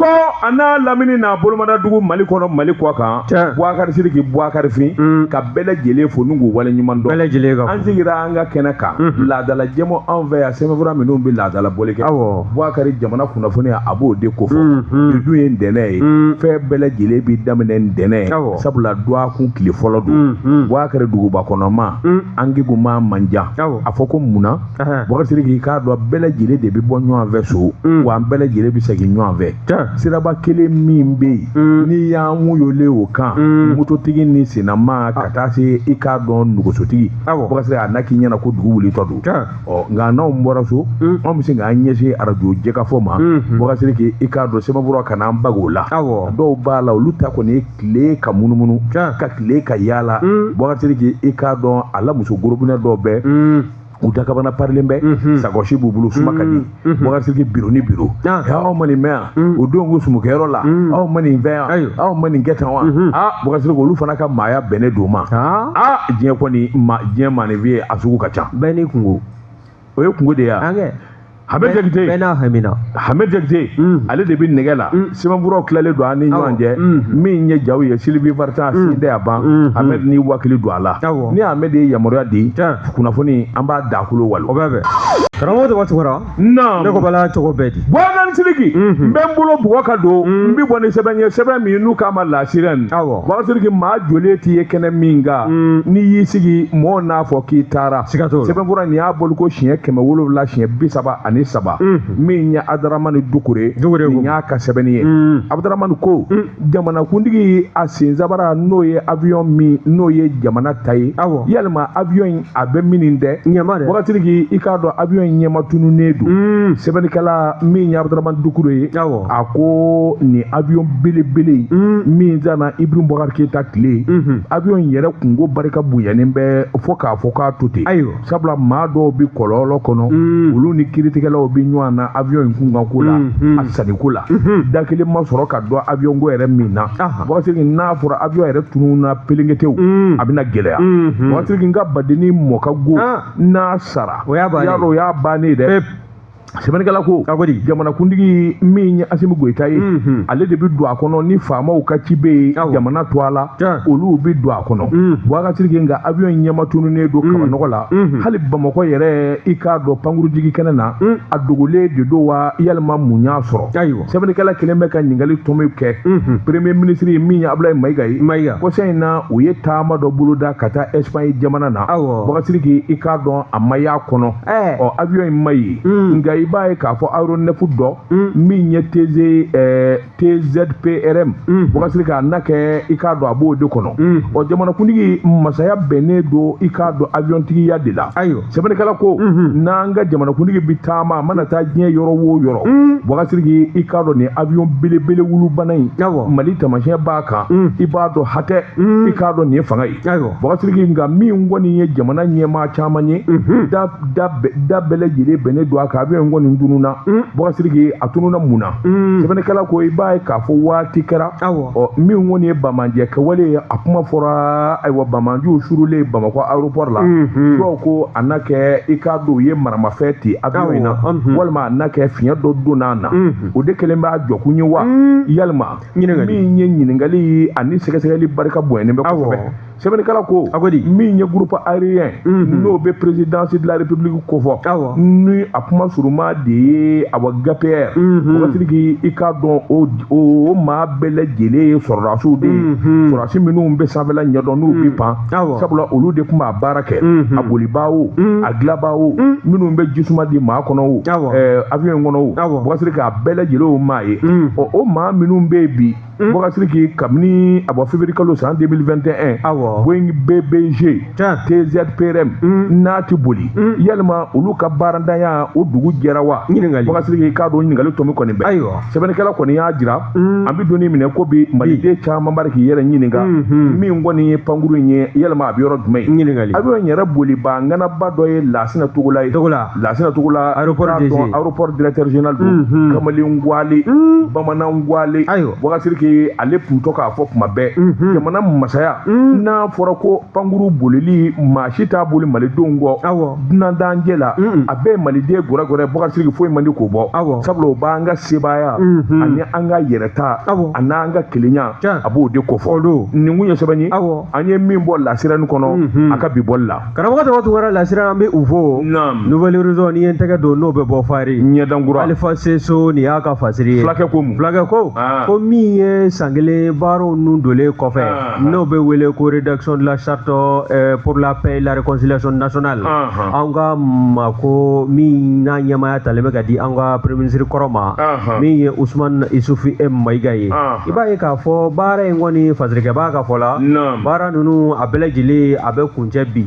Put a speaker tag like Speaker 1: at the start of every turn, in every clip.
Speaker 1: Ko a n'a lamini n'a bolomadadugu Mali kɔnɔ Mali kɔ kan Bouakari Sidiki Bouakari Fin ka bɛɛ lajɛlen fo n'u k'u waleɲuman dɔn bɛɛ lajɛlen kan an sigira an ka kɛnɛ kan laadala jɛmu anw fɛ yan sɛbɛnfura minnu bɛ laadala bɔli kɛ Bouakari jamana kunnafoniya a b'o de kofɔ bi dun ye ntɛnɛn ye fɛn bɛɛ lajɛlen bɛ daminɛ ntɛnɛn sabula dɔgɔkun tile fɔlɔ don Bouakari duguba kɔnɔma an kegunma man jan a fɔ ko mun na Bouakari Sidiki i k'a dɔn bɛɛ lajɛlen de bɛ bɔ ɲɔgɔn fɛ so wa an bɛɛ lajɛlen bɛ segin ɲɔgɔn fɛ siraba kelen min bɛ yen n'i y'an woyolen o kan mototigi ni sennama ka taa se i k'a dɔn nɛgɛsotigi Bouakari Sidiki a na k'i ɲɛna ko dugu wulitɔ don ɔ nka n'anw bɔra so anw bɛ se k'an ɲɛsin arajo jɛkafɔ ma Bouakari Sidiki i k'a dɔn sɛbɛnfura ka n'an baga o la dɔw b'a la olu ta kɔni ye tile ka munumunu ka tile ka yaala Bouakari Sidiki i k'a dɔn a la muso gorobinɛ dɔw bɛɛ u dakabana parilen bɛ sakɔsi b'u bolo suma ka di Bouakari Sidiki biro ni biro aw ma nin mɛn yan o don ko sumukɛyɔrɔ la aw ma nin fɛn yan aw ma nin kɛ tan wa aa Bouakari Sidiki olu fana ka maaya bɛnnen don ma aa diɲɛ kɔni ma diɲɛ maaninfin ye a sugu ka ca
Speaker 2: bɛɛ n'i kunko
Speaker 1: o ye kunko de ye wa Hamɛ Jakite
Speaker 2: bɛɛ n'a hamina
Speaker 1: Hamɛ Jakite ale de bɛ nɛgɛ la sɛbɛnfuraw tilalen don an ni ɲɔgɔn cɛ min ye jaw ye Sylvie Vartan sin tɛ a ban Hamɛ ni wakili don a la ni Hamɛ de ye yamaruya di kunnafoni an b'a dakolo walo
Speaker 2: o bɛ bɛn karamɔgɔ tɔgɔ Tunkara
Speaker 1: naam
Speaker 2: ne ko bala cogo bɛɛ di
Speaker 1: Bouakari Sidiki n bɛ n bolo bugɔ ka don n bɛ bɔ ni sɛbɛn ye sɛbɛn min n'u k'a ma La Sirène Bouakari Sidiki maa joli t'i ye kɛnɛ min kan n'i y'i sigi mɔgɔw n'a fɔ k'i taara
Speaker 2: siga t'o la
Speaker 1: sɛbɛnfura nin y'a bɔli ko siɲɛ 773 min ye Adaramani Dukure nin y'a ka sɛbɛnni ye Abudramani ko jamanakuntigi a sensabara n'o ye avion min n'o ye jamana ta ye yalima avion in a bɛ min dɛ Bouakari Sidiki i k'a dɔn avion in ɲɛma tununnen don sɛbɛnnikɛla min ye Abudramani Dukure ye a ko nin avion belebele min sanna Ibrahim Boubacar Keita tile avion in yɛrɛ kunko barika bonyanen bɛ fo k'a fɔ k'a to ten
Speaker 2: ayiwa
Speaker 1: sabula maa dɔw bɛ kɔlɔlɔ kɔnɔ olu ni kiritigɛlaw bɛ ɲɔgɔn na avion in kunkanko la a sanniko la da kelen ma sɔrɔ ka dɔn avion ko yɛrɛ min na Boubacar Sidiki n'a fɔra avion yɛrɛ tununna pelenketew a bɛna gɛlɛya Boubacar Sidiki n ka badenni mɔkago n'a sara
Speaker 2: o y'a
Speaker 1: bannen dɛ sɛbɛnnikɛla ko jamanakuntigi min ye Asimi Goyita ye ale de bɛ don a kɔnɔ ni faamaw ka ci bɛ yen jamana to a la olu bɛ don a kɔnɔ Boubacar Sidiki nka avion in ɲɛma tununnen don kabanɔgɔ la hali Bamakɔ yɛrɛ i k'a dɔn pankurujigi kɛnɛ na a dogolen de don wa yalima mun y'a sɔrɔ sɛbɛnnikɛla kelen bɛ ka ɲininkali tɔmi kɛ premier ministre min ye Abulayi Mayiga ye kɔsa in na u ye taama dɔ boloda ka taa Espagne jamana na Boubacar Sidiki i k'a dɔn a ma y'a kɔnɔ ɔ avion in ma ye nka i b'a ye k'a fɔ aéronef dɔ min ye TZ TZPRM Boubacar Sidiki a na kɛ i k'a dɔn a b'o de kɔnɔ ɔ jamanakuntigi masaya bɛnnen don i k'a dɔn avion tigiya de la
Speaker 2: ayiwa
Speaker 1: sɛbɛnnikɛla ko n'an ka jamanakuntigi bɛ taama a mana taa diɲɛ yɔrɔ o yɔrɔ Boubacar Sidiki i k'a dɔn nin avion belebele wulubana in Mali taamasiyɛn b'a kan i b'a dɔn hatɛ i k'a dɔn nin ye fanga ye
Speaker 2: ayiwa
Speaker 1: Boubacar Sidiki nka min kɔni ye jamana ɲɛmaa caman ye da da bɛɛ lajɛlen bɛnnen don a kan avion in kɔni tununna Boubacar Sidiki a tununna mun na sɛbɛnnikɛla ko i b'a ye k'a fɔ waati kɛra ɔ min kɔni ye banbaanciya kɛwale ye a kuma fɔra ayiwa banbaanciw surulen Bamakɔ aéroport la dɔw ko a na kɛ i k'a dɔn u ye maramafɛn ci avion in na walima a na kɛ fiɲɛ dɔ donna a na o de kɛlen b'a jɔkun ye wa yalima min ye ɲininkali ani sɛgɛsɛgɛli barika bonyanen bɛ kosɛbɛ sɛbɛnnikɛla ko
Speaker 2: a ko di
Speaker 1: min ye groupe aérien n'o bɛ présidence de la république kofɔ ni a kuma suruma de ye awa GAPR Boubacar Sidiki i k'a dɔn o maa bɛɛ lajɛlen ye sɔrɔdasiw de ye sɔrɔdasi minnu bɛ sanfɛla ɲɛdɔn n'u bɛ pan sabula olu de tun b'a baara kɛ a bolibaa o a dilabaa o minnu bɛ jisuma di maa kɔnɔ o avion in kɔnɔ o Boubacar Sidiki a bɛɛ lajɛlen o maa ye ɔ o maa minnu bɛ yen bi Boubacar Sidiki kabini a bɔ février kalo san 2021
Speaker 2: awɔ
Speaker 1: Boeing BBJ TZPRM n'a ti boli yalima olu ka baarantanya o dugu jɛra wa
Speaker 2: ɲininkali
Speaker 1: Boubacar Sidiki i k'a dɔn ɲininkali tɔmi kɔni bɛ
Speaker 2: ayiwa
Speaker 1: sɛbɛnnikɛla kɔni y'a jira an bɛ don min na ko bi maliden caman bari k'i yɛrɛ ɲininka min kɔni ye pankuru in ye yalima a bɛ yɔrɔ jumɛn
Speaker 2: ɲininkali
Speaker 1: avion in yɛrɛ bolibaa ŋanaba dɔ ye Lasina Togola ye
Speaker 2: Togola
Speaker 1: Lasina Togola
Speaker 2: aéroport DG
Speaker 1: aéroport directeur général don kamalen gwale bamanan gwale
Speaker 2: ayiwa
Speaker 1: Boubacar Sidiki Sidiki, ale tun to k'a fɔ kuma bɛɛ, jamana masaya, n'a fɔra ko pankuru bolili, maa si t'a boli malidenw kɔ. Dunan t'an cɛ la, a bɛɛ ye maliden gɔrɛgɔrɛ. Bubakari Sidiki, foyi man di k'o bɔ, sabula o b'an ka sebaaya ani an ka yɛrɛta ani an ka kelenya, a b'o de kofɔ. Nin kun ye sɛbɛn ye an ye min bɔ Lasirani kɔnɔ a ka bi bɔli la.
Speaker 2: Karamɔgɔ Daba Tunkara, Lasirani, an bɛ u fo. Nouvel Horizon, n'i ye n tɛgɛ don n'o bɛ bɔ fari
Speaker 1: ɲɛdankura.
Speaker 2: Alifa Seso, nin y'a ka fasiri ye.
Speaker 1: Fulakɛ ko mun?
Speaker 2: Fulakɛ ko ko min ye san kelen baaraw nun donlen kɔfɛ, n'o bɛ wele ko rédaction de la charte pour la paix et la réconciliation nationale, an ka ma ko min n'a ɲɛmaaya talen bɛ ka di an ka premier ministre kɔrɔ ma, min ye Usumani Isufu Mayiga ye, i b'a ye k'a fɔ baara in kɔni, fasirikɛbaa ka fɔ la, baara ninnu a bɛɛ lajɛlen a bɛ kuncɛ bi.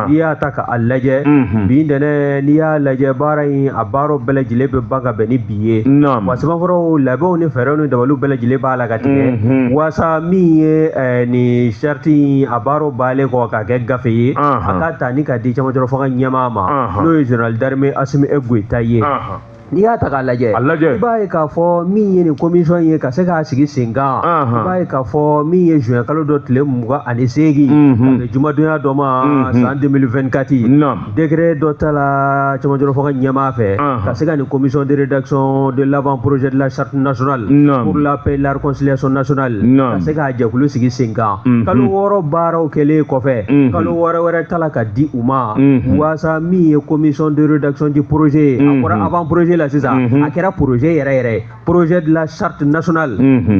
Speaker 2: N'i y'a ta k'a lajɛ bi ntɛnɛn, n'i y'a lajɛ baara in a baaraw bɛɛ lajɛlen bɛ ban ka bɛn ni bi ye. Wa sɛbɛnfuraw labɛnw ni fɛɛrɛw ni dabaliw bɛɛ lajɛlen b'a la ka tigɛ waasa min ye nin charte in a baaraw balen kɔ k'a kɛ gafe ye, a ka ta ni ka di cɛmancɛrɔ fanga ɲɛmaa ma, n'o ye général d'armée Asimi Goyita ye. N'i y'a ta k'a lajɛ, i b'a ye k'a fɔ min ye nin commission ye ka se k'a sigi sen kan, i b'a ye k'a fɔ min ye juin kalo dɔ tile 28, ka bɛn jumadonya dɔ ma, san 2024, décret dɔ ta la cɛmancɛrɔ fanga ɲɛmaa fɛ ka se ka nin commission de rédaction de l'avant projet de la charte nationale pour la paix et la réconciliation nationale ka se k'a jɛkulu sigi sen kan. Kalo 6 baaraw kɛlen kɔfɛ, kalo 6 wɛrɛ ta la ka di u ma waasa min ye commission de rédaction du projet, a bɔra avant projet la sisan, a kɛra projet yɛrɛ yɛrɛ, projet de la charte nationale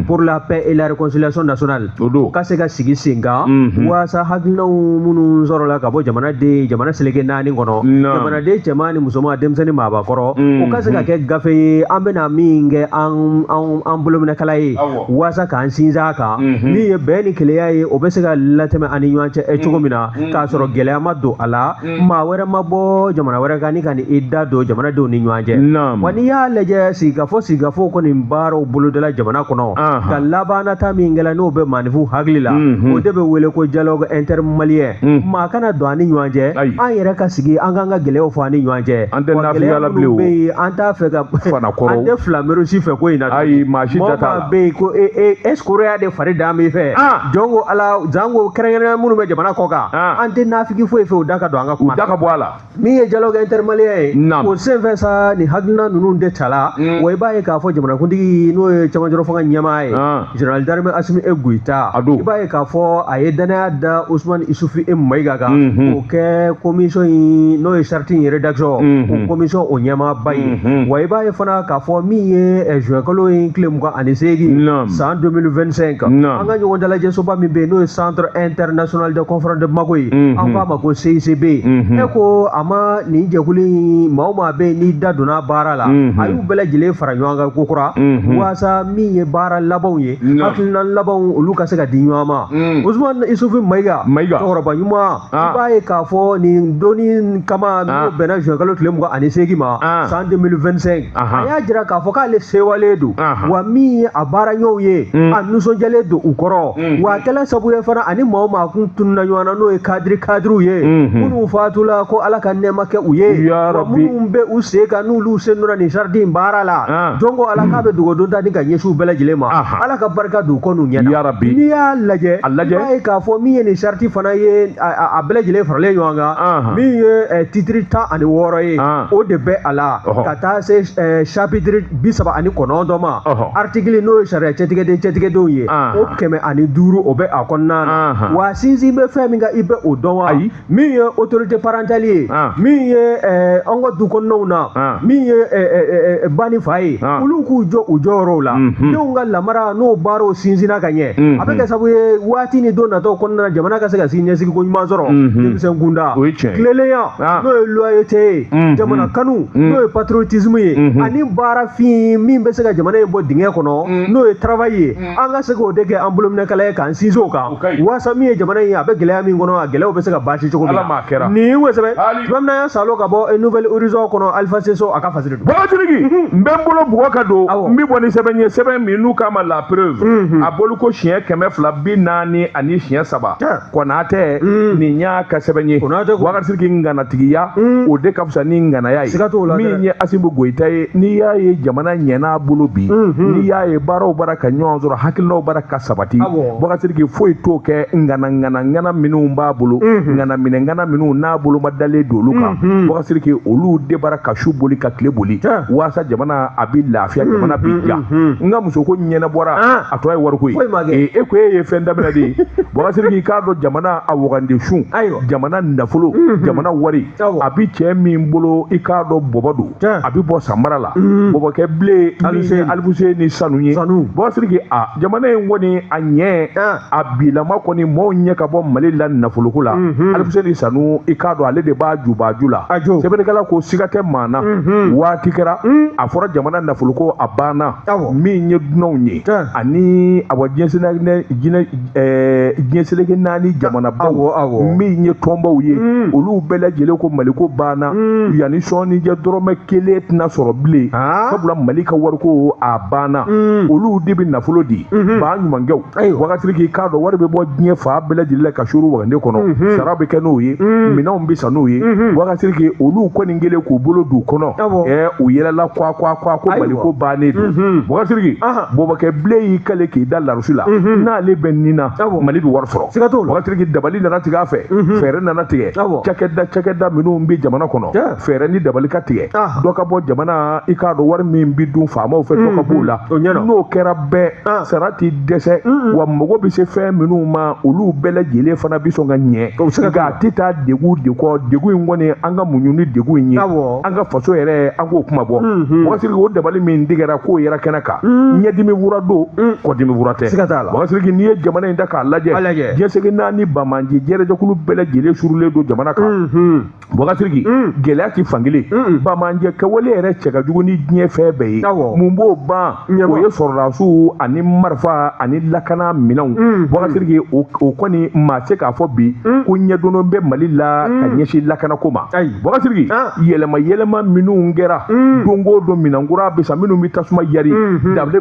Speaker 2: pour la paix et la réconciliation nationale, o ka se ka sigi sen kan waasa hakilinaw minnu sɔrɔla ka bɔ jamanaden jamana seleke 4 kɔnɔ, jamanaden cɛman ni musoman, denmisɛnnin maabakɔrɔ, o ka se ka kɛ gafe ye an bɛna min kɛ an bolominɛkala ye waasa k'an sinsin a kan. Min ye bɛn ni kelenya ye, o bɛ se ka latɛmɛ an ni ɲɔgɔn cɛ cogo min na k'a sɔrɔ gɛlɛya ma don a la, maa wɛrɛ ma bɔ jamana wɛrɛ kan ni ka i da don jamanadenw ni ɲɔgɔn cɛ. Wa n'i y'a lajɛ, sigikafɔ kɔni baaraw bolodala jamana kɔnɔ ka labanata min kɛla n'o bɛ maaninfin hakili la, o de bɛ wele ko dialogue intermalien. Maa kana don an ni ɲɔgɔn cɛ, an yɛrɛ ka sigi an k'an ka gɛlɛyaw fɔ an ni ɲɔgɔn cɛ.
Speaker 1: An tɛ nafigiya la bilen o.
Speaker 2: Bɛ yen, an t'a fɛ ka an tɛ filamero si fɛ ko in na.
Speaker 1: Ayi, maa si da t'a la.
Speaker 2: Mɔgɔ bɛ yen ko escroya de fari dan b'i fɛ. Jɔn ko Ala, janko kɛrɛnkɛrɛnnenya minnu bɛ jamana kɔ kan, an tɛ nafigi foyi fɛ, u da ka don an ka kuma.
Speaker 1: U da ka bɔ a la.
Speaker 2: Min ye dialogue intermalien ye, o senfɛ sa nin hakilina ninnu de tala. Wa i b'a ye k'a fɔ jamanakuntigi, n'o ye cɛmancɛrɔ fanga ɲɛmaa ye, général d'armée Asimi Goyita, i b'a ye k'a fɔ a ye danaya da Usumani Isufu Mayiga kan k'o kɛ commission in, n'o ye charte in rédaction, o commission o ɲɛmaaba ye. Wa i b'a ye fana k'a fɔ min ye juin kalo in tile 28, san 2025, an ka ɲɔgɔn dalajɛsoba min bɛ yen, n'o ye centre international de conférence de Bamako ye, an k'a ma ko CICB, e ko a ma nin jɛkulu in, maa o maa bɛ yen n'i da donna baara la, a y'u bɛɛ lajɛlen fara ɲɔgɔn kan ko kura waasa min ye baara labanw ye, hakilina labanw, olu ka se ka di ɲɔgɔn ma. Usumani Isufu Mayiga, cɛkɔrɔba ɲuman, i b'a ye k'a fɔ nin donni kama n'o bɛnna juin kalo tile 28 ma, san 2025, a y'a jira k'a fɔ k'ale sewalen don, wa min ye a baaraɲɔgɔnw ye, a nisɔndiyalen don u kɔrɔ. Wa a kɛla sabu ye fana, ani maa o maa kun tununna ɲɔgɔn na, n'o ye cadrew ye minnu fatula, ko Ala ka nɛɛma kɛ u ye, wa minnu bɛ u sen kan n'olu sen donna nin charte in baara la, jɔn ko Ala k'a bɛ dugawu don ta ni ka ɲɛsin u bɛɛ lajɛlen ma, Ala ka barika don u kɔ n'u ɲɛ. N'i y'a lajɛ, i b'a ye k'a fɔ min ye nin charte fana ye, a bɛɛ lajɛlen faralen ɲɔgɔn kan, min ye titre 16 ye, o de bɛ a la ka taa se chapitre 39 ma, article n'o ye sariya cɛtigɛdenw ye, o 105 o bɛ a kɔnɔna na. Wa sinsin bɛ fɛn min kan, i bɛ o dɔn wa? Min ye autorité parentale ye, min ye an ka du kɔnɔnaw na, min ye ba ni fa ye, olu k'u jɔ u jɔyɔrɔw la, denw ka lamara n'o baaraw sinsinna ka ɲɛ, a bɛ kɛ sababu ye waati ni don nataw kɔnɔna na, jamana ka se ka siniɲɛsigi ko ɲuman sɔrɔ denmisɛn kunda. Tilennenya, n'o ye loyauté ye, jamana kanu, n'o ye patriotisme ye, ani baarafin min bɛ se ka jamana in bɔ dingɛ kɔnɔ, n'o ye travail ye, an ka se k'o de kɛ an bolominɛkala ye k'an sinsin o kan, waasa min ye jamana in a bɛ gɛlɛya min kɔnɔ, a gɛlɛyaw bɛ se ka baasi cogo min na. Nin wo sɛbɛn tuma min na, an y'a salo ka bɔ Nouvel Horizon kɔnɔ, Alifa Seso a ka fasiri. de don.
Speaker 1: Bubakari Sidiki, n bɛ n bolo bugɔ ka don, n bɛ bɔ ni sɛbɛn ye, sɛbɛn min n'u k'a ma La Preuve, a bɔliko siɲɛ 243. Konatɛ, nin y'a ka sɛbɛn ye. Bubakari Sidiki, ŋanatigiya o de ka fisa ni ŋanaya ye. Min ye Asimi Goyita ye, n'i y'a ye jamana ɲɛna a bolo bi, n'i y'a ye baaraw bara ka ɲɔgɔn sɔrɔ, hakilinaw bara ka sabati, Bubakari Sidiki, foyi t'o kɛ ŋana ŋana ŋana minnu b'a bolo, ŋana minɛ ŋana minnu n'a bolo ma dalen don olu kan. Bubakari Sidiki, olu de bara ka su boli ka tile boli waasa jamana a bi lafiya, jamana bi ja. N ka musoko ɲɛnabɔra, a tɔ ye wariko ye. E ko e ye fɛn daminɛ de ye. Bubakari Sidiki, k'a dɔn jamana a wagande sun, jamana nafolo, jamana wari a bi cɛ min bolo, i k'a dɔn bɔbɔ don, a bi bɔ samara la, bɔbɔkɛ bilen Alifuseni Sanu ye. Bubakari Sidiki, a jamana in kɔni a ɲɛ a bilama kɔni maaw ɲɛ ka bɔ Mali la nafoloko la, Alifuseni Sanu, i k'a dɔn ale de b'a jubaju la. Sɛbɛnnikɛla ko siga tɛ maa na, waati kɛra a fɔra jamana nafoloko a banna, min ye dunanw ye ani awa diɲɛ seleke naani jamanabaw, min ye tɔnbaw ye, olu bɛɛ lajɛlen ko Maliko banna, yanni sɔɔni cɛ dɔrɔmɛ kelen tɛna sɔrɔ bilen, sabula Mali ka wariko a banna. Olu de bɛ nafolo di ba ɲumankɛw. Bubakari Sidiki, k'a dɔn wari bɛ bɔ diɲɛ fan bɛɛ lajɛlen la ka suuru wagande kɔnɔ, sara bɛ kɛ n'o ye, minɛnw bɛ san n'o ye. Bubakari Sidiki, olu kɔni kɛlen k'u bolo d'u kɔnɔ, u yɛlɛla kwa kwa kwa ko Maliko bannen don. Bubakari Sidiki, bɔbɔkɛ bilen y'i kale k'i da larusi la, n'ale bɛ nin na, Mali bɛ wari sɔrɔ. Bubakari Sidiki, dabali nana tigɛ a fɛ, fɛɛrɛ nana tigɛ, cakɛda minnu bɛ jamana kɔnɔ, fɛɛrɛ ni dabali ka tigɛ, dɔ ka bɔ jamana, i k'a dɔn wari min bɛ dun faamaw fɛ, dɔ ka b'o la. N'o kɛra bɛɛ sara tɛ dɛsɛ, wa mago bɛ se fɛn minnu ma, olu bɛɛ lajɛlen fana bɛ sɔn ka ɲɛ. Nka a tɛ taa degun de kɔ. Degun in kɔni, an ka muɲu ni degun in ye, an ka faso yɛrɛ, an k'o kuma bɔ. Bubakari Sidiki, o dabali min tigɛra k'o yɛrɛ kɛnɛ kan, ɲɛdimi fura don, kɔdimi fura tɛ. Bubakari Sidiki, n'i ye jamana in ta k'a lajɛ, diɲɛ seleke naani banbaanci jɛrɛjɛkulu bɛɛ lajɛlen surulen don jamana kan. Bubakari Sidiki, gɛlɛya tɛ fankelen, banbaanci kɛwale yɛrɛ cɛ ka jugu ni diɲɛ fɛn bɛɛ ye. Mun b'o ban? O ye sɔrɔdasiw ani marifa ani lakana minɛnw. Bubakari Sidiki, o kɔni maa tɛ se k'a fɔ bi ko ɲɛdɔn bɛ Mali la ka ɲɛsin lakanako ma. Bubakari Sidiki, yɛlɛma yɛlɛma minnu kɛra, don o don minɛnkura bɛ san minnu bɛ tasuma yari,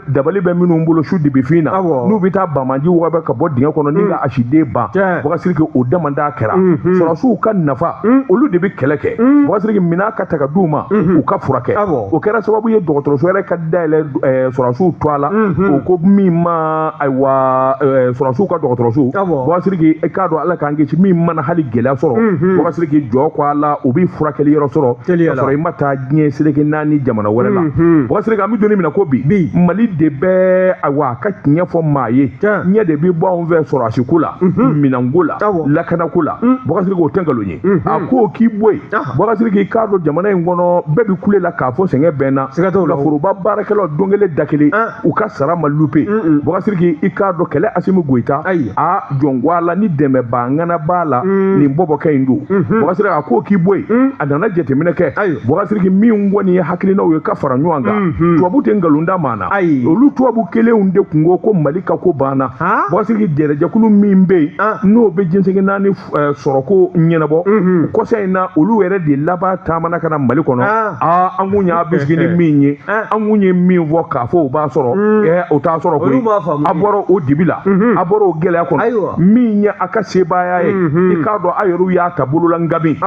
Speaker 1: dabali bɛ minnu bolo su dibifin na, n'u bɛ taa banbaanci wɔgɔbɛ ka bɔ dingɛ kɔnɔ ni ka asiden ban. Bubakari Sidiki, o damada kɛra sɔrɔdasiw ka nafa, olu de bɛ kɛlɛ kɛ. Bubakari Sidiki, minɛn ka ta ka d'u ma, u ka furakɛ, o kɛra sababu ye dɔgɔtɔrɔso yɛrɛ ka dayɛlɛ sɔrɔdasiw tɔgɔ la, o ko min ma ayiwa sɔrɔdasiw ka dɔgɔtɔrɔso. Bubakari Sidiki, i k'a dɔn Ala k'an kisi, min mana hali gɛlɛya sɔrɔ, Bubakari Sidiki, jɔ ko a la, u bɛ furakɛli yɔrɔ sɔrɔ ka sɔrɔ i ma taa diɲɛ seleke naani jamana wɛrɛ la. Bubakari Sidiki, an bɛ don min na ko bi, Mali de bɛ ayiwa a ka tiɲɛ fɔ maa ye, ɲɛ de bɛ bɔ anw fɛ sɔrɔdasiko la, minɛnko la, lakanako la. Bubakari Sidiki, o tɛ nkalon ye. A ko k'i bɔ yen, Bubakari Sidiki, k'a dɔn jamana in kɔnɔ bɛɛ bɛ kule la k'a fɔ sɛgɛn bɛ n na, nka foroba baarakɛlaw don kelen da kelen u ka sara ma lupe. Bubakari Sidiki, i k'a dɔn kɛlɛ Asimi Goyita a jɔn ko a la ni dɛmɛbaa ŋana b'a la, nin bɔbɔkɛ in don. Bubakari Sidiki, a ko k'i bɔ yen, a nana jateminɛ kɛ. Bubakari Sidiki, min kɔni ye hakilinaw ye ka fara ɲɔgɔn kan, tubabu tɛ nkalon da maa na, olu tubabu kelenw de kun ko ko Mali ka ko banna. Bubakari Sidiki, jɛrɛjɛkulu min bɛ yen n'o bɛ diɲɛ seleke naani sɔrɔko ɲɛnabɔ, kɔsa in na olu yɛrɛ de laban taamana ka na Mali kɔnɔ. Aa, an kun y'a bisigi ni min ye, an kun ye min fɔ k'a fɔ o b'a sɔrɔ, o t'a sɔrɔ koyi. A bɔra o dibi la, a bɔra o gɛlɛya kɔnɔ, min ye a ka sebaaya ye, i k'a dɔn a yɛrɛw y'a ta bolola ngami.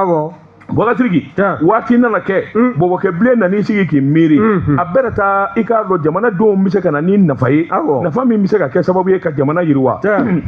Speaker 1: Bubakari Sidiki, waati nana kɛ, bɔbɔkɛ bilen nan'i sigi k'i miiri, a bɛɛ taa, i k'a dɔn jamanadenw bɛ se ka na ni nafa ye, nafa min bɛ se ka kɛ sababu ye ka jamana yiriwa.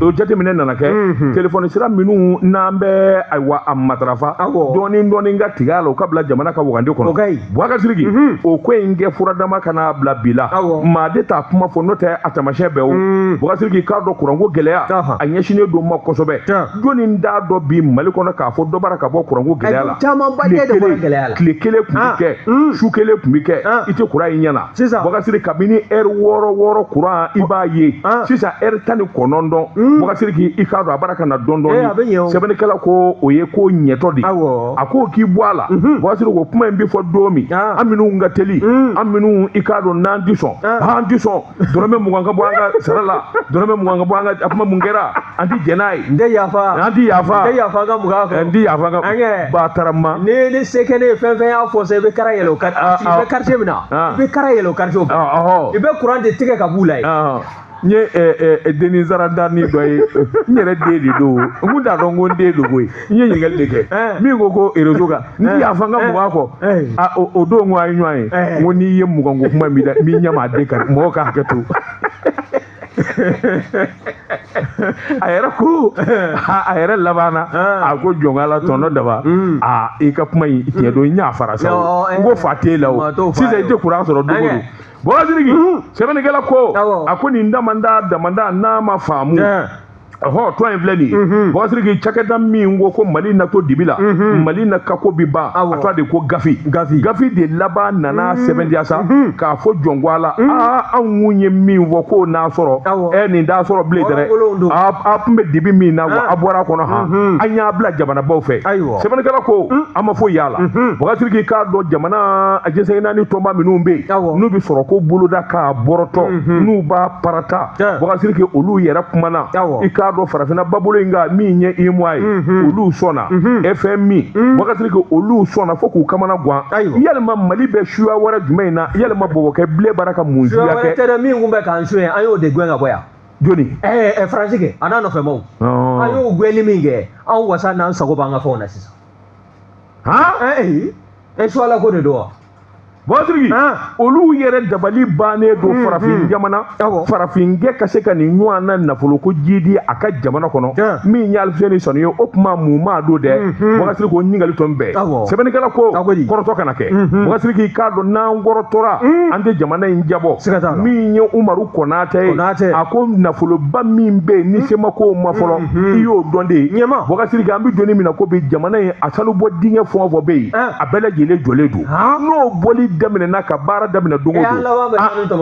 Speaker 1: O jateminɛ nana kɛ, telefɔni sira minnu n'an bɛ ayiwa a matarafa dɔɔni dɔɔni ka tigɛ a la, o ka bila jamana ka wagande kɔnɔ. Bubakari Sidiki, o ko in kɛ furadama ka n'a bila bi la, maa de t'a kuma fɔ, n'o tɛ a taamasiyɛn bɛɛ o. Bubakari Sidiki, k'a dɔn kuranko gɛlɛya a ɲɛsinnen don ma kosɛbɛ. Jɔnni t'a dɔn bi Mali kɔnɔ k'a fɔ dɔ bɔra ka bɔ kuranko gɛlɛya la?
Speaker 2: Camanba de bɔra gɛlɛya la.
Speaker 1: Tile kelen tun bɛ kɛ, su kelen tun bɛ kɛ, i tɛ kuran ye ɲɛ na. Bubakari Sidiki, kabini ɛri 6 6 kuran i b'a ye, sisan ɛri 19, Bubakari Sidiki, i k'a dɔn a bɔra ka na dɔɔni dɔɔni. Sɛbɛnnikɛla ko o ye ko ɲɛtɔ de ye. A ko k'i bɔ a la, Bubakari Sidiki, o kuma in bɛ fɔ don min, an minnu ka teli, an minnu i k'a dɔn n'an ti sɔn, an ti sɔn dɔrɔmɛ 20 ka bɔ an ka sara la, dɔrɔmɛ 20 ka bɔ an ka, a kuma mun kɛra? An ti jɛn n'a ye.
Speaker 2: N tɛ yafa.
Speaker 1: An ti yafa.
Speaker 2: N tɛ yafa n ka 20 kɔ.
Speaker 1: N ti yafa n ka.
Speaker 2: An
Speaker 1: Batarama.
Speaker 2: Ni se kɛ ne ye fɛn fɛn y'a fɔ sa, i bɛ kara yɛlɛ o quartier. I bɛ quartier min na, i bɛ kara yɛlɛ o quartier o. I bɛ courant de tigɛ ka b'u la
Speaker 1: yen. N ye denni saradani dɔ ye, n yɛrɛ den de don, n kun t'a dɔn ko n den don koyi. N ye ɲininkali de kɛ min ko ko réseau kan n ti yafa n ka 20 kɔ. O don ko an ye ɲɔgɔn ye, n ko n'i ye 20 ko kuma min da n b'i ɲɛ maa den kari, mɔgɔw ka hakɛ to. A yɛrɛ ko a yɛrɛ laban na, a ko jɔnkala tɔnɔ daba, aa i ka kuma in tiɲɛ don, n y'a fara sa o, n ko fa t'e la o, sisan i tɛ kuran sɔrɔ don o don. Bɔra Sidiki, sɛbɛnnikɛla ko a ko nin damanda n'a ma faamu. Ɔhɔ, tɔn in filɛ nin ye. Bɔra Sidiki, cakɛda min ko ko Mali na to dibi la, Mali na kako bi ban, a tɔgɔ de ko Gafi. Gafi de laban nana sɛbɛntiya sa k'a fɔ jɔnko a la, aa anw kun ye min fɔ k'o n'a sɔrɔ, nin t'a sɔrɔ bilen dɛ. A tun bɛ dibi min na, wa a bɔra a kɔnɔ han, an y'a bila jamanabaw fɛ. Sɛbɛnnikɛla ko an ma foyi y'a la. Bɔra Sidiki, k'a dɔn jamana jɛnsɛn naani tɔnba minnu bɛ yen, n'u bɛ sɔrɔ ko boloda k'a bɔrɔtɔ, n'u b'a parata, Bɔra Sidiki, olu yɛrɛ kumana. I k'a dɔn farafinna babolo in kan min ye UEMOA ye, olu sɔnna. FMI, Bɔra Sidiki, olu sɔnna fo k'u kamana gan. Yalima Mali bɛ suya wɛrɛ jumɛn in na? Yalima bɔbɔkɛ bilen bara ka mun suya kɛ?
Speaker 2: Suya wɛrɛ tɛ dɛ, min kun bɛ k'an suɲɛ, an y'o de gɛn ka bɔ yan.
Speaker 1: Jɔni?
Speaker 2: Faransi kɛ, a n'a nɔfɛmaw. An y'o gɛnli min kɛ, an wasa n'an sago b'an ka fɛnw na sisan.
Speaker 1: Han?
Speaker 2: Suwala ko de don wa?
Speaker 1: Bɔra Sidiki, olu yɛrɛ dabali bannen don farafin jamana, farafinkɛ ka se ka nin ɲɔgɔn na nafoloko jidi a ka jamana kɔnɔ, min ye Alifuseni Sanu ye, o kuma mun maa don dɛ. Bɔra Sidiki, o ɲininkali tɔ bɛɛ. Sɛbɛnnikɛla ko kɔrɔtɔ kana kɛ. Bɔra Sidiki, k'a dɔn n'an kɔrɔtɔra, an tɛ jamana in jabɔ. Min ye Umaru Konate ye, a ko nafoloba min bɛ yen ni semakow ma fɔlɔ, i y'o dɔn de. Bɔra Sidiki, an bɛ donni min na ko bi, jamana in a sanubɔ dingɛ fɛn o fɛn bɛ yen, a bɛɛ lajɛlen jɔlen don. N'o bɔli daminɛna ka baara daminɛ don o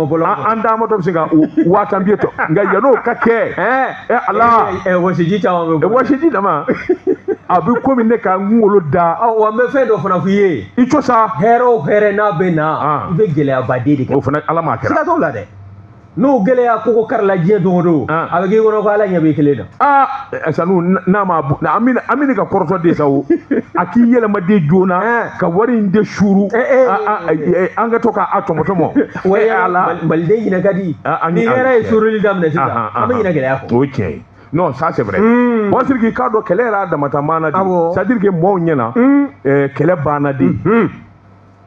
Speaker 1: don, an taamatɔ bɛ se ka 10,000 biye tɔ, nka yann'o ka kɛ, ala
Speaker 2: wɔsiji caman bɛ bɔ,
Speaker 1: wɔsiji dama a bɛ komi ne ka n kunkolo da.
Speaker 2: Wa n bɛ fɛn dɔ fana f'i ye.
Speaker 1: I co sa.
Speaker 2: Hɛrɛ o hɛrɛ n'a bɛ na, i bɛ gɛlɛyabaden de kɛ.
Speaker 1: O fana ala m'a kɛra.
Speaker 2: Siga t'o la dɛ. N'o gɛlɛya koko karila diɲɛ don o don, a bɛ k'i kɔnɔ ko ala ɲɛ b'i kelen na.
Speaker 1: Aa Sanu, n'a ma an bɛ ka kɔrɔtɔ de sa o, a k'i yɛlɛma de joona ka wari in de suuru, an ka to k'a tɔmɔ tɔmɔ.
Speaker 2: Ala maliden ɲinɛ ka di. Ni hɛrɛ ye suuruli daminɛ sisan, an bɛ ɲinɛ gɛlɛya kɔ.
Speaker 1: O ye tiɲɛ ye. Non, ça c'est vrai. Bɔra Sidiki, k'a dɔn kɛlɛ yɛrɛ a damata maana de. C'est à dire que mɔɔw ɲɛna kɛlɛ banna de.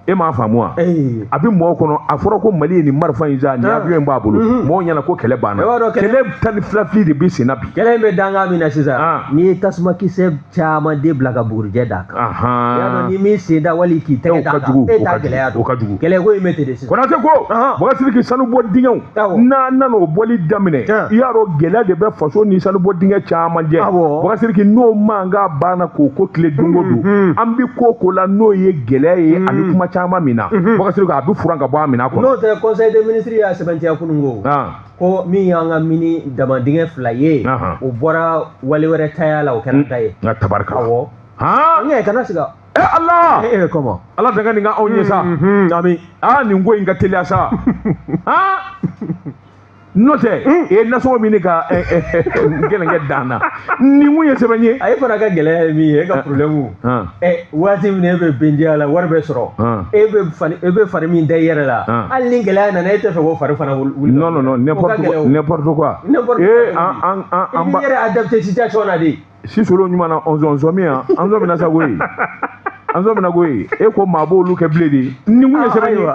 Speaker 1: E m'a faamu wa? A bɛ mɔgɔw kɔnɔ, a fɔra ko Mali ye nin marifa in san, nin avion in b'a bolo, mɔgɔw ɲɛna ko kɛlɛ banna. Kɛlɛ 12 fili de bɛ sen na bi.
Speaker 2: Kɛlɛ in bɛ dankan min na sisan, n'i ye tasumakisɛ caman de bila ka bugurijɛ d'a kan, i y'a dɔn n'i m'i sen da wali k'i tɛgɛ d'a kan, e t'a gɛlɛya dɔn.
Speaker 1: O ka jugu.
Speaker 2: Kɛlɛko in bɛ ten de sisan.
Speaker 1: Konate ko, Bɔra Sidiki, sanubɔ dingɛw n'a nana o bɔli daminɛ, i y'a dɔn gɛlɛya de bɛ faso ni sanubɔ dingɛ caman jɛ. Bɔra Sidiki, n'o mankan banna k'o ko tile don o don, an bɛ ko ko la n'o ye gɛlɛya ye ani kuma caman min na, Bɔra Sidiki, a bɛ furan ka bɔ a minɛn kɔnɔ.
Speaker 2: N'o tɛ, conseil des ministres y'a sɛbɛntiya kunun ko ko min y'an ka mini dama dingɛ 2 ye, o bɔra wale wɛrɛ taya la, o kɛra ta ye.
Speaker 1: Nka tabarika.
Speaker 2: Awɔ. Han. Kana siga.
Speaker 1: Ala.
Speaker 2: Comment?
Speaker 1: Ala danga nin ka anw ye sa.
Speaker 2: Ami.
Speaker 1: Nin ko in ka teliya sa. N'o tɛ, e nasɔngɔ min ne ka gɛlɛnkɛ dan na, nin kun ye sɛbɛn ye.
Speaker 2: A ye fana ka gɛlɛya ye min ye, e ka problème. Waati min e bɛ bendiya la, wari bɛ sɔrɔ. E bɛ fari min da i yɛrɛ la. Hali ni gɛlɛya nana, e tɛ fɛ k'o fari fana wuli.
Speaker 1: Non non non, n'importe quoi.
Speaker 2: N'importe quoi. An b'i yɛrɛ adapté situation na de.
Speaker 1: Si solo ɲuman na, ɔnzɔn yan, an zɔn bɛna sa koyi. An zɔn bɛna koyi. E ko maa b'olu kɛ bilen de. Nin kun ye sɛbɛn ye.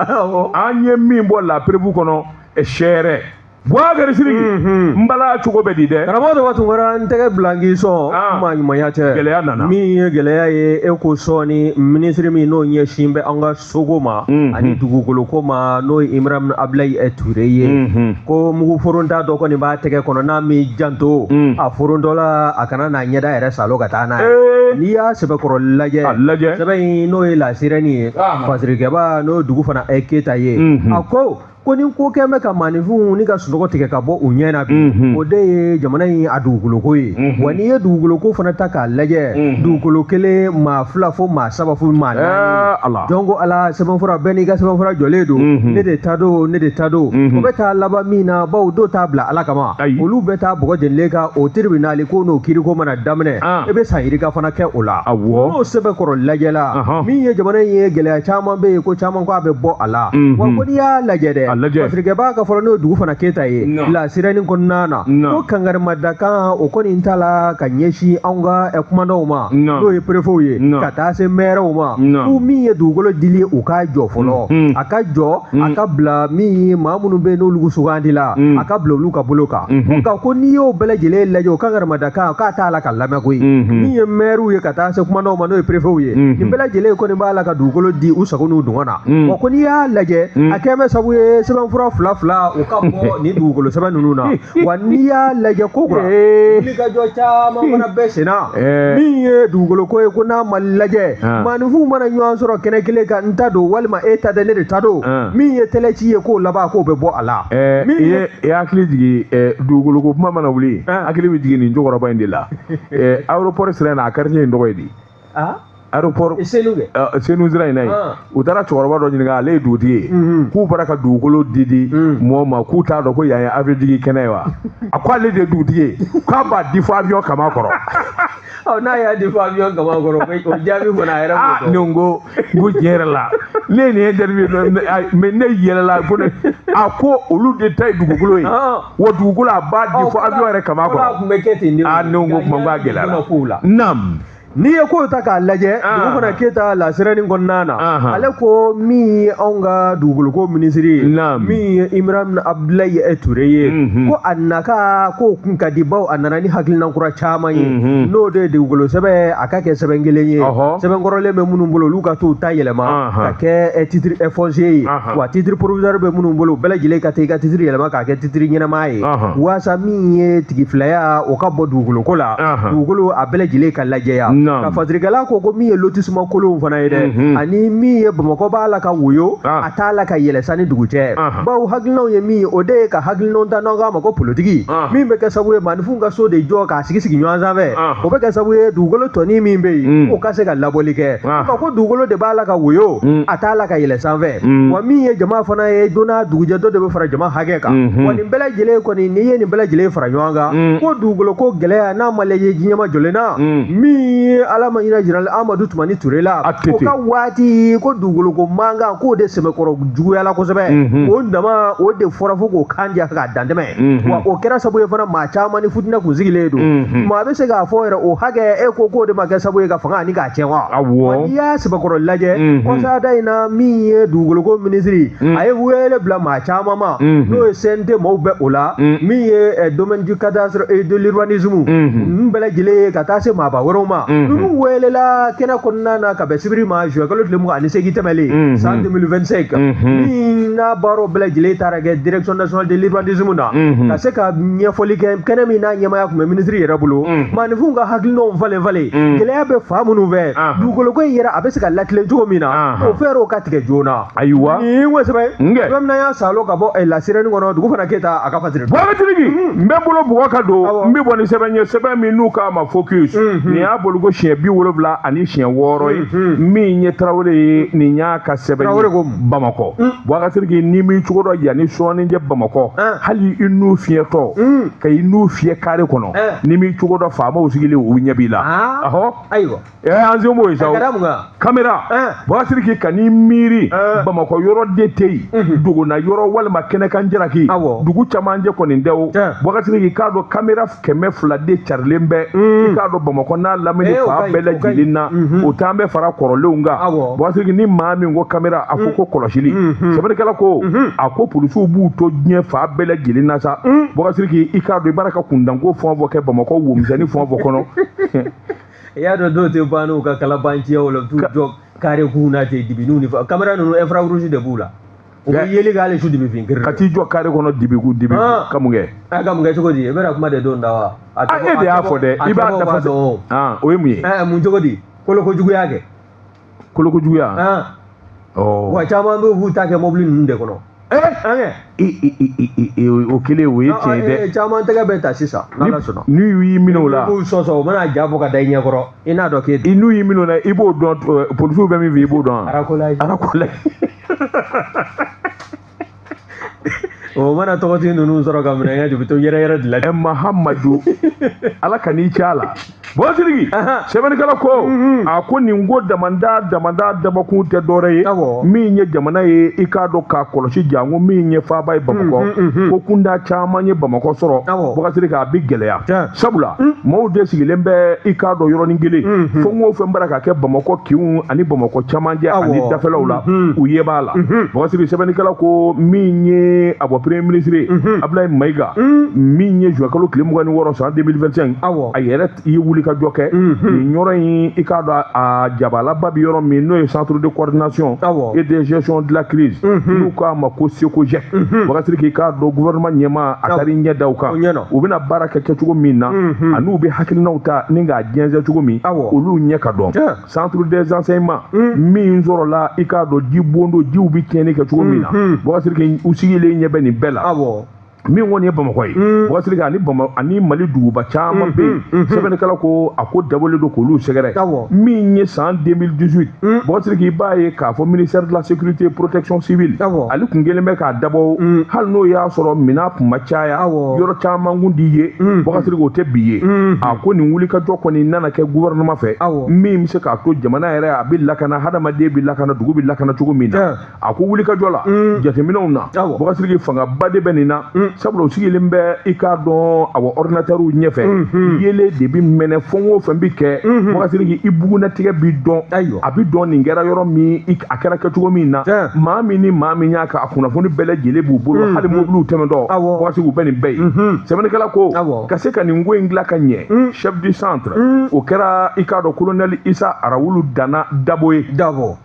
Speaker 1: An ye min bɔ la preuve kɔnɔ, sɛrɛ. Boubacar Sidiki, n bala cogo bɛ di dɛ.
Speaker 2: Karamɔgɔ Daba Tunkara, n tɛgɛ bila n k'i sɔn, maa ɲumanya tɛ.
Speaker 1: Gɛlɛya nana.
Speaker 2: Min ye gɛlɛya ye, e ko sɔɔni minisiri min n'o ɲɛsin bɛ an ka soko ma ani dugukoloko ma, n'o ye Ibrahim Abdoulaye Touré ye, ko mugu foronta dɔ kɔni b'a tɛgɛ kɔnɔ, n'a m'i janto a forontɔ la, a kana n'a ɲɛda yɛrɛ salo ka taa n'a ye. N'i y'a sɛbɛkɔrɔ lajɛ, sɛbɛn in n'o ye La Sirène ye, Fasirikɛba n'o ye dugu fana Keyita ye, a ko Ko ni ko kɛ bɛ ka maaninfinw ni ka sunɔgɔ tigɛ ka bɔ u ɲɛ na bi, o de ye jamana in a dugukoloko ye. Wa n'i ye dugukoloko fana ta k'a lajɛ, dugukolo kelen maa fila fo maa saba fo maa naani. Donc ko ala sɛbɛnfura bɛɛ n'i ka sɛbɛnfura jɔlen don, ne de ta don, ne de ta don. O bɛ taa laban min na, bawo dɔw t'a bila ala kama, olu bɛ taa bɔgɔ jenilen kan. O tribunal ko n'o kiiriko mana daminɛ, e bɛ san yirika fana kɛ o la. N'o sɛbɛnkɔrɔ lajɛla, min ye jamana in ye, gɛlɛya caman bɛ yen, ko caman ko a bɛ bɔ a la. Wa ko n'i y'a lajɛ dɛ, fasirikɛbaa ka fɔlɔ n'o ye Dugufana Keyita ye lasirani kɔnɔna na, ko kankarimadakan o kɔni ta la ka ɲɛsin anw ka kumandanw ma, n'o ye perefew ye, ka taa se mɛrɛw ma, ko min ye dugukolo dili ye, u k'a jɔ fɔlɔ, a ka jɔ, a ka bila min ye maa minnu bɛ yen n'olu sugandila, a ka bila olu ka bolo kan. Nka ko n'i y'o bɛɛ lajɛlen lajɛ, o kankarimadakan k'a t'a la ka lamɛn koyi. Min ye mɛriw ye ka taa se kumandanw ma, n'o ye perefew ye, nin bɛɛ lajɛlen kɔni b'a la ka dugukolo di u sago n'u dungɔ na. Wa ko n'i y'a lajɛ, a kɛn bɛ sabu ye sɛbɛnfura fila fila o ka bɔ nin dugukolo sɛbɛn ninnu na. Wa n'i y'a lajɛ ko kura, wulikajɔ caman fana bɛ senna min ye dugukolo ko ye. Ko n'a ma lajɛ, maaninfinw mana ɲɔgɔn sɔrɔ kɛnɛ kelen kan, n ta don walima e ta tɛ, ne de ta don, min ye tɛlɛci ye, k'o laban k'o bɛ bɔ a la.
Speaker 1: I hakili jigin, dugukolo ko kuma mana wuli, hakili bɛ jigin nin cɛkɔrɔba in de la. Aéroport sira in na, a quartier in tɔgɔ ye di? Aéroport
Speaker 2: Senu kɛ.
Speaker 1: Senu sira in na yen, u taara cɛkɔrɔba dɔ ɲininka, ale ye dugutigi ye, k'u bɔra ka dugukolo di di mɔgɔ ma, k'u t'a dɔn ko yan ye avion jigin kɛnɛ ye wa? A ko ale de ye dugutigi ye, k'a b'a di fo avion kama kɔrɔ.
Speaker 2: Ɔ, n'a y'a di fo avion kama kɔrɔ, o jaabi fana a yɛrɛ b'o dɔn.
Speaker 1: Ne ko tiɲɛ yɛrɛ la, ne ye nin interview mais ne yɛlɛla ko ne a ko olu de ta ye dugukolo ye, wa dugukolo a b'a di fo avion yɛrɛ kama kɔrɔ.
Speaker 2: A tun bɛ kɛ ten de.
Speaker 1: Aa, ne ko kuma ko a gɛlɛyara. Naam.
Speaker 2: N'i ye kow ta k'a lajɛ, Dugufana Keyita lasirani kɔnɔna na, ale ko min ye anw ka dugukoloko minisiri ye, min ye Ibrahim Abdulayi Ture ye, ko a naka k'o kun ka di, bawo a nana ni hakilina kura caman ye, n'o de ye dugukolo sɛbɛn a ka kɛ sɛbɛn kelen ye, sɛbɛn kɔrɔlen bɛ minnu bolo, olu ka t'u ta yɛlɛma ka kɛ titre foncier ye, wa titre provisoire bɛ minnu bolo, bɛɛ lajɛlen ka taa i ka titre yɛlɛma k'a kɛ titre ɲɛnama ye, waasa min ye tigi filaya o ka bɔ dugukoloko la, dugukolo a bɛɛ lajɛlen ka lajɛya. Ka fasirikɛla ko min ye lotissement kolonw fana ye dɛ, ani min ye Bamakɔ b'a la ka woyo, a t'a la ka yɛlɛ sanni dugu cɛ, bawo hakilinaw ye min ye, o de ye ka hakilinaw ta n'an k'a ma ko politiki, min bɛ kɛ sababu ye maaninfinw ka so de jɔ k'a sigi sigi ɲɔgɔn sanfɛ, o bɛ kɛ sababu ye dugukolo tɔnin min bɛ yen, o ka se ka labɔli kɛ. Nka ko dugukolo de b'a la ka woyo, a t'a la ka yɛlɛ sanfɛ. Wa min ye jama fana ye, don n'a dugujɛ dɔ de bɛ fara jama hakɛ kan. Wa nin bɛɛ lajɛlen kɔni, n'i ye nin bɛɛ lajɛlen fara ɲɔgɔn kan, ko dugukolo ko gɛlɛya n'a ma lajɛ jiɲɛma jɔlen na, min ye ala ma ɲinɛ général Amadu Tumani Ture la, o ka waati, ko dugukolo ko mankan k'o de sɛbɛkɔrɔ juguyala kosɛbɛ, o dama o de fɔra fo k'o kan diya k'a dantɛmɛ. Wa o kɛra sababu ye fana maa caman ni futinɛ kun sigilen don. Maa bɛ se k'a fɔ yɛrɛ o hakɛ e ko k'o de ma kɛ sababu ye ka fanga ani k'a tiɲɛ wa? Wa n'i y'a sɛbɛkɔrɔ lajɛ, kɔsada in na, min ye dugukoloko minisiri, a ye wele bila maa caman ma, n'o ye CNT maaw bɛ o la, min ye domaine du cadastre et de l'urbanisme ninnu bɛɛ lajɛlen ye, ka taa se maaba wɛrɛw ma. Ninnu welela kɛnɛ kɔnɔna na ka bɛn sibiri ma, juin kalo tile 28 tɛmɛlen san 2025, min n'a baaraw bɛɛ lajɛlen taara kɛ direction nationale de l'urbanisme na, ka se ka ɲɛfɔli kɛ kɛnɛ min n'a ɲɛmaaya tun bɛ minisiri yɛrɛ bolo, maaninfinw ka hakilinaw falen falen, gɛlɛya bɛ fan minnu fɛ, dugukoloko in yɛrɛ a bɛ se ka latilen cogo min na, o fɛɛrɛw ka tigɛ joona.
Speaker 1: Ayiwa,
Speaker 2: nin ko sɛbɛn sɛbɛn min y'a salo ka bɔ lasirani kɔnɔ, Dugufana Keyita a ka fasiri.
Speaker 1: Bɔgɔtigi, n bɛ bolo bugɔ ka don, n bɛ bɔ ni sɛbɛn ye, sɛbɛn min n'u k'a ma Focus, nin y'a bolo ko siɲɛ 76 ye, min ye Tarawele ye, nin y'a ka sɛbɛn ye Bamakɔ. Bɔgɔtigi, n'i m'i cogo dɔn yanni sɔɔni cɛ Bamakɔ, hali i n'u fiyɛtɔ ka i n'u fiyɛ kare kɔnɔ, n'i m'i cogo dɔn, faamaw sigilen u ɲɛ b'i la. Ahɔ,
Speaker 2: ayiwa,
Speaker 1: an sen b'o ye sa. Kamera, Bɔgɔtigi, ka n'i miiri Bamakɔ yɔrɔ de tɛ yen, dogona yɔrɔ walima kɛnɛkan jalaki, dugu camancɛ kɔni tɛ o. Bɔgɔtigi, k'a dɔn kamera 200 de carilen bɛ, i k'a dɔn Bamakɔ n'a lamini fan bɛɛ lajɛlen na, o t'an bɛ fara kɔrɔlenw kan. Bɔgɔtigi, ni maa min ko kamera, a ko ko kɔlɔsili. Sɛbɛnnikɛla ko a ko polisiw b'u to diɲɛ fan bɛɛ lajɛlen na sa. Bɔgɔtigi, i k'a dɔn i b'a ka kundanko fɛn o fɛn kɛ Bamakɔ womisɛnnin fɛn o fɛn kɔnɔ.
Speaker 2: I y'a dɔn dɔw tɛ ban n'u ka kalabanciyaw la, u t'u jɔ kare kun na ten, dibiniw ni fɛn kamera ninnu infrarouge de b'u la, u bɛ yeli kɛ hali su dibifin
Speaker 1: ka t'i jɔ kare kɔnɔ dibiku dibi ka mun kɛ?
Speaker 2: Ka mun kɛ cogo di? I bɛna kuma de don da wa?
Speaker 1: E de y'a fɔ dɛ, i b'a dafa
Speaker 2: dɔn.
Speaker 1: O ye mun ye?
Speaker 2: Mun cogo di? Kolokojuguya kɛ.
Speaker 1: Kolokojuguya.
Speaker 2: Wa caman bɛ b'u ta kɛ mobili ninnu de kɔnɔ.
Speaker 1: O kelen o ye tiɲɛ ye dɛ.
Speaker 2: Caman tɛgɛ bɛ ta sisan n'Ala sɔnna.
Speaker 1: N'u y'i minɛ o la.
Speaker 2: N'u sɔsɔ u mana ja bɔ ka da i ɲɛkɔrɔ i n'a dɔn k'e.
Speaker 1: N'u y'i minɛ o la i b'o dɔn, polisiw bɛ min fɛ i b'o dɔn.
Speaker 2: Arakolayi.
Speaker 1: Arakolayi.
Speaker 2: O mana tɔgɔtigi ninnu sɔrɔ ka minɛ ɲɛ, u bɛ to yɛrɛ yɛrɛ de la.
Speaker 1: Ɛ Mahamadu, Ala ka n'i cɛ a la. Bɔn Sidiki, sɛbɛnnikɛla ko a ko nin ko damanda damanda dabakun tɛ dɔwɛrɛ ye min ye jamana ye, i k'a dɔn k'a kɔlɔsi janko min ye faaba ye Bamakɔ, ko kunda caman ye Bamakɔ sɔrɔ. Bɔkari Sidiki, a bɛ gɛlɛya, sabula maaw de sigilen bɛ, i k'a dɔn, yɔrɔnin kelen. Fɛn o fɛn bara ka kɛ Bamakɔ kinw ani Bamakɔ camancɛ ani dafɛlaw la, u ye b'a la. Bɔkari Sidiki, sɛbɛnnikɛla ko min ye a bɔ premier ministre ye Abdoulaye Maïga, min ye juin kalo tile 26 san 2025, a yɛrɛ i ye wuli ka jɔ kɛ nin yɔrɔ in, i k'a dɔn a jabalaba bɛ yɔrɔ min, n'o ye centre de coordination et de gestion de la crise, n'u k'a ma ko SECOGEC. Bɔkari Sidiki, i k'a dɔn gouvernement ɲɛmaa a taara i ɲɛ da o kan, u bɛna baara kɛ kɛcogo min na, ani u bɛ hakilinaw ta ni k'a jɛnsɛn cogo min, olu ɲɛ ka dɔn. Centre des enseignements min sɔrɔla, i k'a dɔn ji bondo jiw bɛ tiɲɛni kɛ cogo min na, Bɔkari Sidiki, u sigilen ɲɛ bɛ nin bɛɛ la. Min kɔni ye Bamakɔ ye, Bɔkari Sidiki, ani Bama ani Mali duguba caman bɛ yen, sɛbɛnnikɛla ko a ko dabɔlen don k'olu sɛgɛrɛ. Min ye san 2018, Bɔkari Sidiki, i b'a ye k'a fɔ ministère de la sécurité et protection civile, ale kun kɛlen bɛ k'a dabɔ, hali n'o y'a sɔrɔ minɛn kun ma caya, yɔrɔ caman kun di ye. Bɔkari Sidiki, o tɛ bi ye. A ko nin wulikajɔ kɔni nana kɛ gouvernement fɛ, min bɛ se k'a to jamana yɛrɛ a bɛ lakana, hadamaden bɛ lakana, dugu bɛ lakana cogo min na. A ko wulikajɔ la, jateminɛw na, Bɔkari Sidiki, fangaba de bɛ nin na, sabula u sigilen bɛ, i k'a dɔn, awɔ, ordinateurw ɲɛfɛ, yelen de bɛ mɛnɛ, fɛn o fɛn bɛ kɛ, Bɔkari Sidiki, i bugunnatigɛ bi dɔn, a bɛ dɔn nin kɛra yɔrɔ min, a kɛra kɛcogo min na, maa min ni maa min y'a kɛ, a kunnafoni bɛɛ lajɛlen b'u bolo, hali mobiliw tɛmɛtɔ, Bɔkari Sidiki, u bɛ nin bɛɛ ye. Sɛbɛnnikɛla ko ka se ka nin ko in dilan ka ɲɛ, chef du centre o kɛra, i k'a dɔn, colonel Isa Arawulu Dana Dabo ye. Dabo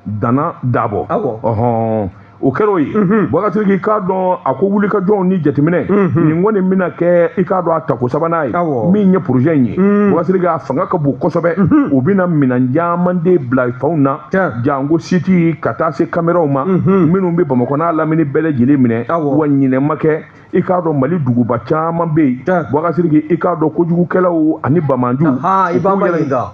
Speaker 1: Dana Dabo, ɔhɔn, o kɛra o ye. Bɔkari Sidiki, i k'a dɔn a ko wulikajɔw ni jateminɛ nin kɔni bɛna kɛ, i k'a dɔn, a tako sabanan ye min ye projet in ye. Bɔkari Sidiki, a fanga ka bon kosɛbɛ, u bɛna minɛn caman de bila fanw na, janko site ka taa se caméraw ma minnu bɛ Bamakɔ n'a lamini bɛɛ lajɛlen minɛ. Wa ɲinɛ ma kɛ, i k'a dɔn Mali duguba caman bɛ yen, Bɔkari Sidiki, i k'a dɔn kojugukɛlaw ani bamanjuw.
Speaker 2: I b'an ba ɲininka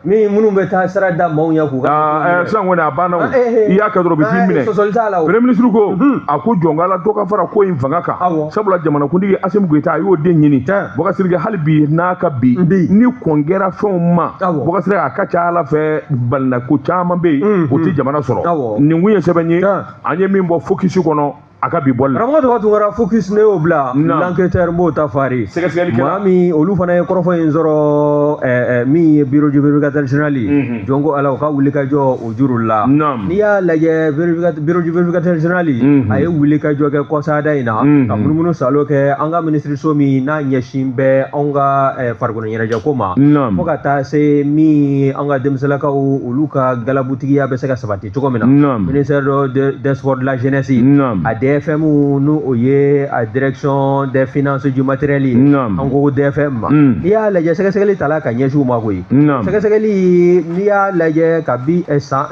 Speaker 2: min minnu bɛ taa sira da maaw ɲɛ k'u
Speaker 1: ka. Sisan kɔni a banna o, i y'a kɛ dɔrɔn u bɛ t'i minɛ.
Speaker 2: Sɔsɔli t'a la o.
Speaker 1: Premier ministre ko a ko jɔnkala dɔ ka fara ko in fanga kan, sabula jamanakuntigi Assimi Goïta a y'o de ɲini. Bɔkari Sidiki, hali bi n'a ka bi ni kɔn kɛra fɛnw ma, Bɔkari Sidiki, a ka ca Ala fɛ balinako caman bɛ yen, o tɛ jamana sɔrɔ. Nin kun ye sɛbɛn ye an ye min bɔ Focus kɔnɔ a ka bi bɔli la.
Speaker 2: Karamɔgɔ Tɔgɔ Tunkara, Focus ne y'o bila, l'enquêteur m'o ta fari.
Speaker 1: Sɛgɛsɛgɛlikɛla.
Speaker 2: Maa min olu fana ye kɔrɔfɔ in sɔrɔ, min ye bureau du vérificateur général ye, jɔn ko Ala, o ka wulikajɔ o juru la. N'i y'a lajɛ, bureau du vérificateur général a ye wulikajɔ kɛ kɔsada in na, ka munumunu salo kɛ an ka minisiriso min n'a ɲɛsin bɛ anw ka farikolo ɲɛnajɛko ma, fo ka taa se min an ka denmisɛnlakaw olu ka galabutigiya bɛ se ka sabati cogo min na, ministère des sports de la jeunesse, a DFM n'o o ye a direction des finances du matériel ye, an ko DFM ma. N'i y'a lajɛ, sɛgɛsɛgɛli tala ka ɲɛsin u ma koyi. Sɛgɛsɛgɛli, n'i y'a lajɛ kabi san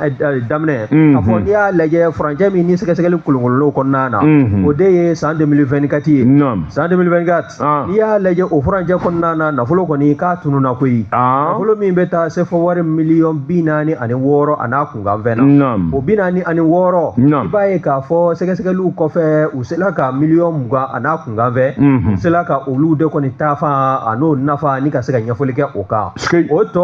Speaker 2: daminɛ, k'a fɔ n'i y'a lajɛ furancɛ min ni sɛgɛsɛgɛli kolonkolonw kɔnɔna na, o de ye san 2024 ye. San 2024, n'i y'a lajɛ o furancɛ kɔnɔna na, nafolo kɔni k'a tununna koyi. Nafolo min bɛ taa sefa wari miliyɔn 46 a n'a kunkanfɛn na, o 46, i b'a ye k'a fɔ sɛgɛsɛgɛliw kɔfɛ, u sela ka miliyɔn 20 a n'a kunkanfɛn, u sela ka olu de kɔni taafan a n'o nafa ni ka se ka ɲɛfɔli kɛ o kan. O tɔ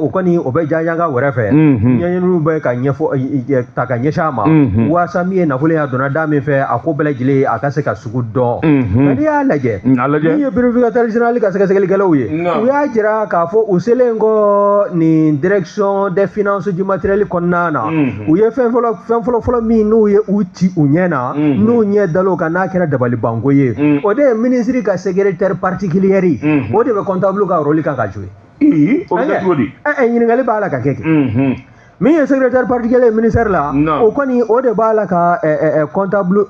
Speaker 2: o kɔni o bɛ jajanga wɛrɛ fɛ, ɲɛɲininiw bɛ ka ɲɛfɔ ta ka ɲɛsin a ma, waasa min ye nafolo in a donna da min fɛ, a ko bɛɛ lajɛlen a ka se ka sugu dɔn. Nka n'i y'a lajɛ, min ye vérificateur général ka sɛgɛsɛgɛlikɛlaw ye, u y'a jira k'a fɔ u selen kɔ nin direction des finances du matériel kɔnɔna na, u ye fɛn fɔlɔ fɔlɔ min n'u ye u ci u ɲɛ na, n'u ɲɛ dal'o kan, n'a kɛra dabalibanko ye, o de ye ministre ka secrétaire particulier, o de bɛ comptable ka rôle kan ka jouer.
Speaker 1: O bɛ kɛ cogo di?
Speaker 2: Ɲininkali b'a la ka kɛ kɛ. Min ye secrétaire particulier ministère la, o kɔni o de b'a la ka comptable,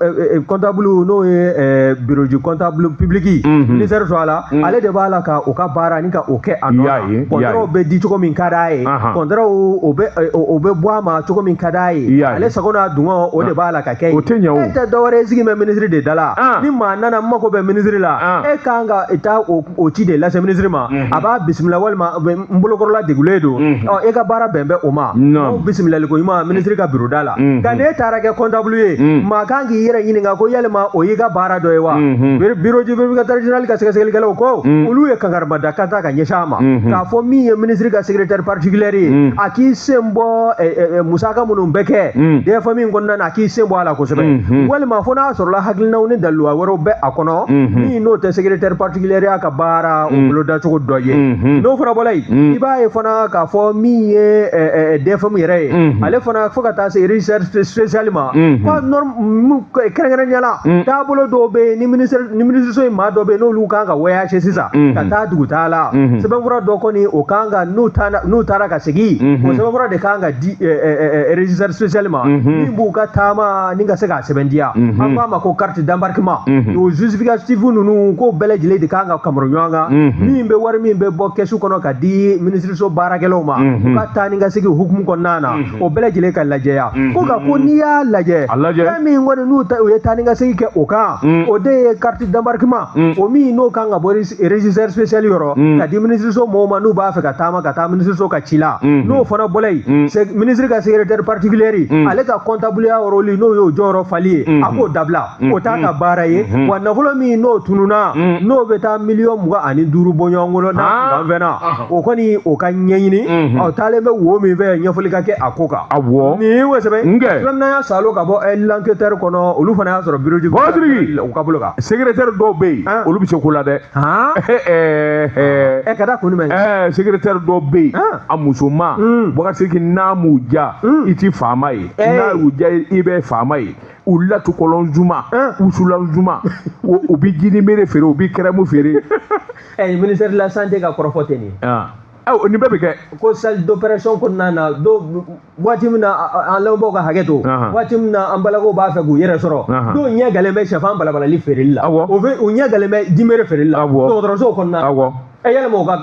Speaker 2: comptable n'o ye bureau du comptable public ministère to a la, ale de b'a la ka o ka baara ni ka o kɛ a nɔ la. Contrat bɛ di cogo min ka d'a ye, contrat o bɛ bɔ a ma cogo min ka d'a ye, ale sago n'a dungɔ o de b'a la ka kɛ.
Speaker 1: O tɛ ɲɛ o.
Speaker 2: E tɛ dɔwɛrɛ ye sigi bɛ ministre de da la. Ni maa nana n mako bɛ ministre la, e kan ka taa o ci de lase ministre ma, a b'a bisimila walima n bolokɔrɔla degulen don, ɔ e ka baara bɛn bɛ o ma. O bisimilali ko ɲuman ministre ka bureau da la. Nka n'e taara kɛ comptable ye, maa kan k'i yɛrɛ ɲininka ko yalima o y'i ka baara dɔ ye wa? Bureau du vérificateur général ka sɛgɛsɛgɛlikɛlaw ko olu ye kankarimada kan ta ka ɲɛsin a ma, k'a fɔ min ye ministre ka secrétaire particulier ye, a k'i sen bɔ musaka minnu bɛ kɛ DFM in kɔnɔna na, a k'i sen bɔ a la kosɛbɛ, walima fo n'a sɔrɔla hakilinaw ni daliluwa wɛrɛw bɛ a kɔnɔ min n'o tɛ secrétaire particulier y'a ka baara o bolodacogo dɔ ye. N'o fana bɔra yen, i b'a ye fana k'a fɔ min ye DFM yɛrɛ ye, ale fana fo ka taa se régisseur spécial ma, ko norme kɛrɛnkɛrɛnnenya la taabolo dɔw bɛ yen ni ministre in maa dɔ bɛ yen n'olu kan ka voyager sisan ka taa dugutaa la, sɛbɛnfura dɔ kɔni o kan ka n'u taara ka segin, o sɛbɛnfura de kan ka di régisseur spécial ma min b'u ka taama ni ka se k'a sɛbɛntiya. An k'a ma ko carte d'embarquement, o justificatif ninnu k'o bɛɛ lajɛlen de kan ka kamara ɲɔgɔn kan, min bɛ wari min bɛ bɔ kɛsu kɔnɔ ka di ministre baarakɛlaw ma u ka taa ni ka segin hukumu kɔnɔna na, o bɛɛ lajɛlen ka lajɛya. Ko nka ko n'i y'a lajɛ, fɛn min kɔni n'u u ye taa ni ka segin kɛ o kan, o de ye carte d'embarquement, o min n'o kan ka bɔ régisseur spécial yɔrɔ ka di ministre mɔgɔw ma n'u b'a fɛ ka taama ka taa ministre ka ci la. N'o fana bɔra yen, ministre ka secrétaire particulier ale ka comptable rôle n'o y'o jɔyɔrɔ fali ye, a k'o dabila, o t'a ka baara ye. Wa nafolo min n'o tununna, n'o bɛ taa miliyɔn 25 bɔ ɲɔgɔn kɔnɔ n'a kunkanfɛn na, o kɔni o ka ɲɛɲini, aw taalen bɛ wo min fɛ ɲɛfɔli ka kɛ a ko kan.
Speaker 1: Awɔ.
Speaker 2: Nin ye sɛbɛn n'an y'a salo ka bɔ l'enquêteur kɔnɔ, olu fana y'a sɔrɔ bureau du u ka bolo kan.
Speaker 1: Secrétaire dɔw bɛ yen, olu bɛ se ko la dɛ.
Speaker 2: Ka da kun jumɛn?
Speaker 1: Secrétaire dɔw bɛ yen, a musoman, Boubacar Sidiki, n'a m'u diya i ti faama ye, n'a y'u diya i bɛ faama ye. U latukɔlɔn zuma, wusulan zuma, u bɛ jinimere feere, u bɛ kɛrɛmu feere.
Speaker 2: Ministère de la santé ka kɔrɔfɔ tɛ nin ye.
Speaker 1: Nin bɛɛ bɛ kɛ.
Speaker 2: Ko salle d'opération kɔnɔna na, dɔw waati min na an lamɛnbaaw ka hakɛ to, waati min na an balakaw b'a fɛ k'u yɛrɛ sɔrɔ, dɔw ɲɛ galen bɛ sɛfan balabalali feereli la, o u ɲɛ galen bɛ jimere feereli la dɔgɔtɔrɔso kɔnɔna na. Yalima o ka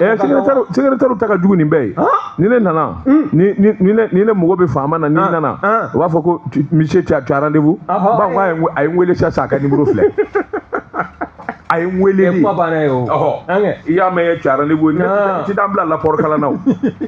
Speaker 1: secrétaire ta ka jugu nin bɛɛ ye. Ni ne nana, ni ne mago bɛ faama na, ni nana, u b'a fɔ ko monsieur tu as rendez-vous. Ba ko a ye n wele sisan, a ka numéro filɛ. A ye n wele de.
Speaker 2: Kuma banna ye o.
Speaker 1: I y'a mɛn tu as rendez-vous, i ti taa n bila rapport kalan na o.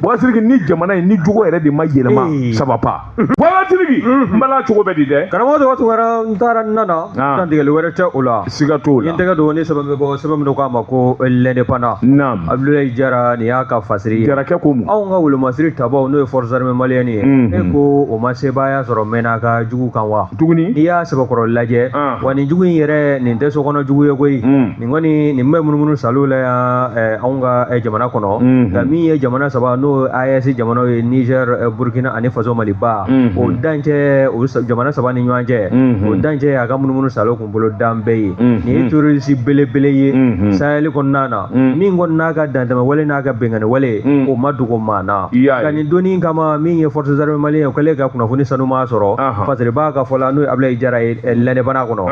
Speaker 1: Boubacar Sidiki, ni jamana in ni jogo yɛrɛ de ma yɛlɛma, ça va pas. Boubacar Sidiki, n bala cogo bɛ di dɛ.
Speaker 2: Karamɔgɔ tɔgɔ Tunkara, n taara n nana, dantigɛli wɛrɛ tɛ o la.
Speaker 1: Siga t'o la.
Speaker 2: N tɛgɛ don ni sɛbɛn bɛ bɔ, sɛbɛn min k'a ma ko l'indépendant.
Speaker 1: Naam.
Speaker 2: Abdoulaye Jara, nin y'a ka fasiri ye.
Speaker 1: Jarakɛ ko mun?
Speaker 2: Anw ka wolomasiri tabaw n'o ye forces armées maliennes ye, e ko o ma sebaaya sɔrɔ Mɛnaka jugu kan wa?
Speaker 1: Tuguni.
Speaker 2: N'i y'a sɛbɛkɔrɔ lajɛ, wa nin jugu in yɛrɛ nin tɛ sokɔnɔ jugu ye koyi. Nin kɔni nin bɛ munumunu salo la yan anw ka jamana kɔnɔ. Nka min ye jamana saba n'o ye AES jamanaw ye, Niger, Burkina ani Faso Maliba, o dancɛ o jamana saba ni ɲɔgɔn cɛ, o dancɛ a ka munumunu salo kun bolo dan bɛɛ ye. Nin ye terroriste belebele ye Sahel kɔnɔna na, min kɔni n'a ka dantɛmɛ wale n'a ka bɛnkanni wale o ma dogo maa na. Nka nin donni kama min ye forces armées maliennes o kɛlen ka kunnafoni sanuma sɔrɔ, fasiriba ka fɔ la n'o ye Abdoulaye Jara ye l'indépendant kɔnɔ.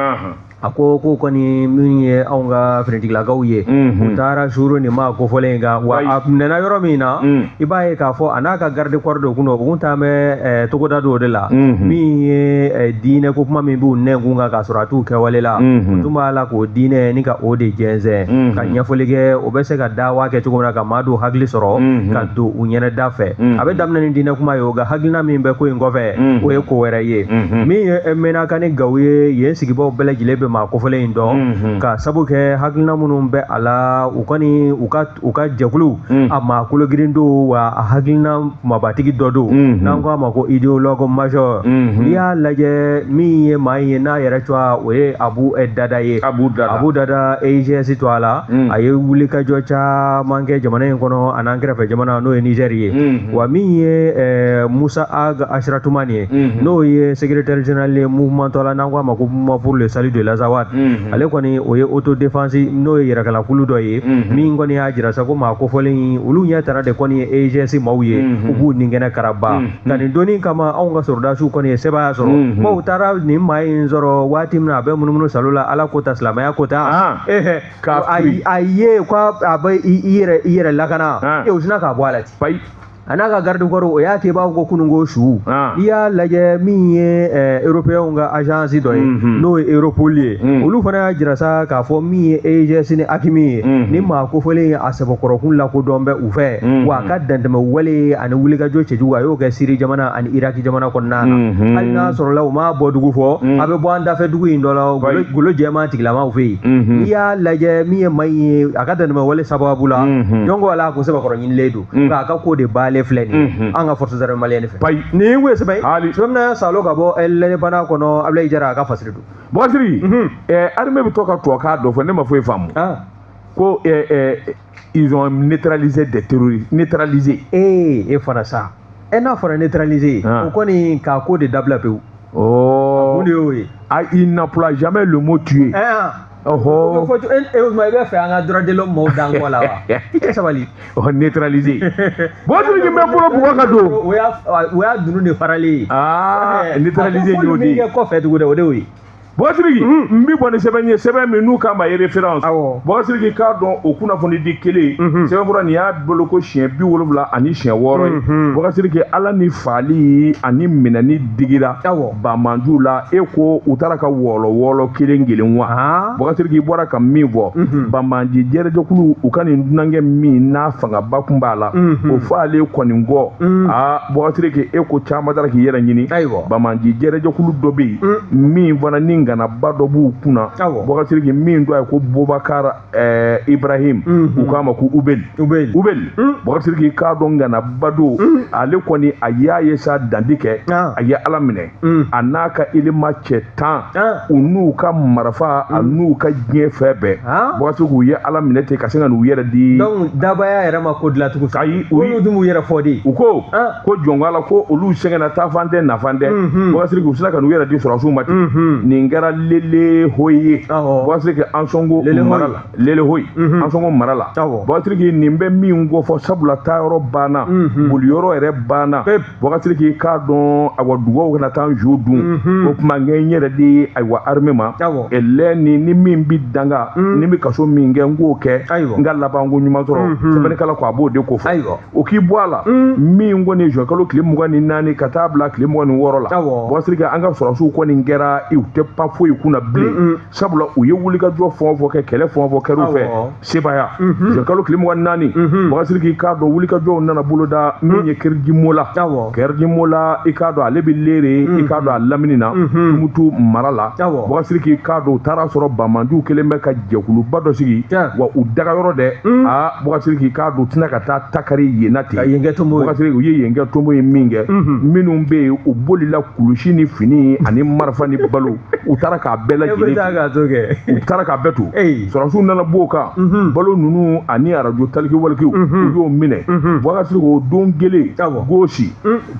Speaker 2: A ko ko kɔni min ye anw ka finitigilakaw ye, u taara suru nin maa kofɔlen in kan, wa a minɛna yɔrɔ min na, i b'a ye k'a fɔ a n'a ka garde corps dɔ kun don, u kun taa bɛ togoda dɔw de la, min ye diinɛ ko kuma min b'u nɛn kun kan k'a sɔrɔ a t'u kɛwale la, u tun b'a la k'o diinɛ ni ka o de jɛnsɛn ka ɲɛfɔli kɛ, o bɛ se ka dawa kɛ cogo min na ka maa dɔw hakili sɔrɔ ka don u ɲɛnɛda fɛ. A bɛ daminɛ ni diinɛ kuma ye, o nka hakilina min bɛ ko in kɔfɛ o ye ko wɛrɛ ye. Min ye Mɛnaka ni Gawo ye, yen sigibaw bɛɛ lajɛlen bɛ maa kofɔlen in dɔn, ka sabu kɛ hakilina minnu bɛ a la, u kɔni u ka jɛkulu a maa kologirin don, wa a hakilina mabatigi dɔ don, n'an ko a ma ko idéologue major. N'i y'a lajɛ min ye maa in ye n'a yɛrɛ tɔgɔ o ye Abu Dada ye. Abu Dada EIGS tɔgɔ la, a ye wulikajɔ caman kɛ jamana in kɔnɔ a n'an kɛrɛfɛ jamana n'o ye Niger ye. Wa min ye Musa Ag Ashratoumani ye, n'o ye secrétaire général ye mouvement tɔ la n'an ko a ma ko mouvement pour le salut de la d'Azawad, ale kɔni o ye autodéfense n'o ye yɛrɛkalakulu dɔ ye, min kɔni y'a jira sa ko maa kofɔlen olu ɲɛ tara de kɔni ye EIGS maaw ye, u b'u ni kɛnɛ karaba. Nka nin donni kama, anw ka sɔrɔdasiw kɔni ye sebaaya sɔrɔ, ko u taara nin maa in sɔrɔ waati min na a bɛ munumunu salo la, Ala ko ta, silamɛya ko ta, a ye ko a bɛ i yɛrɛ lakana, e u sinna k'a bɔ a la ten. A n'a ka garde corps, o y'a kɛ i b'a fɔ ko kununko su. N'i y'a lajɛ, min ye européenw ka agence dɔ ye, n'o ye Europol ye, olu fana y'a jira sa k'a fɔ min ye EIGS ni AQMI ye, ni maa kofɔlen a sɛbɛkɔrɔkun lakodɔn bɛ u fɛ, wa a ka dantɛmɛ wale ani wulikajɔ cɛjugu, a y'o kɛ Siri jamana ani Iraki jamana kɔnɔna na. Hali n'a sɔrɔla u m'a bɔ dugu fɔ, a bɛ bɔ an dafɛ dugu in dɔ la, golo jɛman tigilamaw fɛ yen. N'i y'a lajɛ, min ye maa in ye, a ka dantɛmɛ wale sababu la, jɔn ko ala, a kun sɛbɛkɔrɔ ɲinilen don, nka a ka ko de baale filɛ nin ye an ka forces armées maliennes fɛ. Nin kun ye sɛbɛn ye, sɛbɛn min salo ka bɔ L'Indépendant kɔnɔ, Abulayi Jara a ka fasiri don.
Speaker 1: Bɔsiri, armée bɛ to ka tubabukan dɔ fɔ, ne ma foyi faamu. Ko ils ont neutralisé des terroristes, neutralisé.
Speaker 2: E fana sa, e n'a fɔra neutralisé, o kɔni k'a ko de dabila pewu.
Speaker 1: Oh.
Speaker 2: Mun de y'o ye?
Speaker 1: Ah, il n'emploie jamais le mot tuer.
Speaker 2: Ɔhɔ. E bɛ fɛ an ka droit de l'homme maaw d'an kɔ la wa? I tɛ sabali.
Speaker 1: Ɔ, neutralisé. Bɔsiri, bɛ bolo bugɔ ka don.
Speaker 2: O y'a dunun de faralen ye.
Speaker 1: Ah, neutralisé y'o de ye.
Speaker 2: Min kɛ kɔfɛ tugun dɛ, o de y'o ye.
Speaker 1: Bɔsiriki, n bi bɔ ni sɛbɛn ye, sɛbɛn min n'u k'a ma ye référence. Bɔsiriki, k'a dɔn o kunnafoni di kelen, sɛbɛnfura nin y'a bolo ko siɲɛ 76 ye. Bɔsiriki, Ala ni faali ani minɛni digira banmanjuw la, e ko u taara ka wɔlɔ wɔlɔ kelen kelen wa. Bɔsiriki, i bɔra ka min fɔ, banmanji jɛrɛjɛkulu, u ka nin dunankɛ min n'a fangaba kun b'a la, o fɔ ale kɔni kɔ. Aa, Bɔsiriki, e ko caman taara k'i yɛrɛ ɲini. Banmanji jɛrɛjɛkulu dɔ bɛ yen min fana ni ŋanaba dɔ b'u kunna, Bɔkasiriki, min tɔgɔ ye ko Bubakar Ibrahim, u k'a ma ko Ubeli. Ubeli, Bɔkasiriki, k'a dɔn ŋanaba don. Ale kɔni a y'a ye sa dandi kɛ, a ye Ala minɛ, a n'a ka elima cɛ 10, u n'u ka marifa, a n'u ka diɲɛ fɛn bɛɛ. Bɔkasiriki, u ye Ala minɛ ten ka se ka n'u yɛrɛ di.
Speaker 2: Donc dabaya yɛrɛ ma ko dilan tugun.
Speaker 1: Ayi,
Speaker 2: olu dun b'u yɛrɛ fɔ de.
Speaker 1: U ko ko jɔn ko olu sɛgɛnna, taafan tɛ, nafan tɛ. Bɔkasiriki, u sera ka n'u yɛrɛ di sɔrɔdasiw ma ten. Nin kɛra Lele Hoyi ye, Bɔkasiriki, Ansɔngo mara la. Lele Hoyi, Ansɔngo mara la. Bɔkasiriki, nin bɛ min ko fɔ, sabula taayɔrɔ banna, boliyɔrɔ yɛrɛ banna. Bɔkasiriki, k'a dɔn awa, dugawu kana taa jo dun. O tuma n n yɛrɛ di ayiwa armée ma, lɛ ni min bi danga, ni bɛ kaso min kɛ, n k'o kɛ, n ka labanko ɲuman sɔrɔ. Sɛbɛnnikɛla ko a b'o de ko fɔ, o k'i bɔ a la. Min kɔni juin kalo tile 24 ka taa bila tile 26 la, Bɔkasiriki, an ka sɔrɔdasiw kɔni kɛra u tɛ pan foyi kunna bilen, sabula u ye wulikajɔ fɛn o fɛn kɛ, kɛlɛ fɛn o fɛn kɛr'u fɛ, sebaaya. Juin kalo tile 24, Bɔkasiriki, k'a dɔn wulikajɔw nana boloda min ye Kɛrɛjimola. Kɛrɛjimola, i k'a dɔn ale bɛ Lere, i k'a dɔn a lamini na, Tumutu mara la. Bɔkasiriki, k'a dɔn u taara sɔrɔ banmanjuw kelen bɛ ka jɛkuluba dɔ sigi, wa u dagayɔrɔ dɛ. Aa, Bɔkasiriki, k'a dɔn u tɛna ka taa takari yen na ten. Bɔkasiriki, u ye yen kɛ tonbo ye min kɛ, minnu bɛ yen, u bolila kulusi ni fini ani marifa ni balo, u taara k'a bɛɛ lajɛlen, u taara k'a bɛɛ to. Sɔrɔdasiw nana b'o kan, balo ninnu ani arajo taliki walikiw, u y'o minɛ. Bɔkasiriki, o don kelen, gosi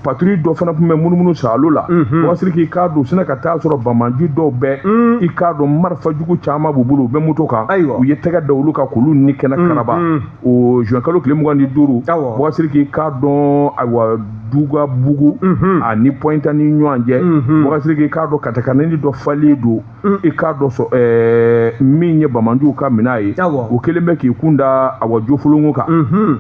Speaker 1: patrouille dɔ fana tun bɛ munumunu salo la. Bɔkasiriki, k'a don sina ka taa sɔrɔ banmanji dɔw bɛɛ, i k'a dɔn marifa jugu caman b'u bolo, u bɛ moto kan, u ye tɛgɛ da olu kan k'olu ni kɛnɛ karaba. O juin kalo tile 25, Bɔkasiriki, k'a dɔn ayiwa, Dugabugu ani Pointe ni ɲɔgɔn cɛ, Bɔkasiriki, k'a dɔn katakanani dɔ falen don, i k'a dɔn min ye banmanjuw ka minɛn ye, o kelen bɛ k'i kun da awa Jofolongo kan.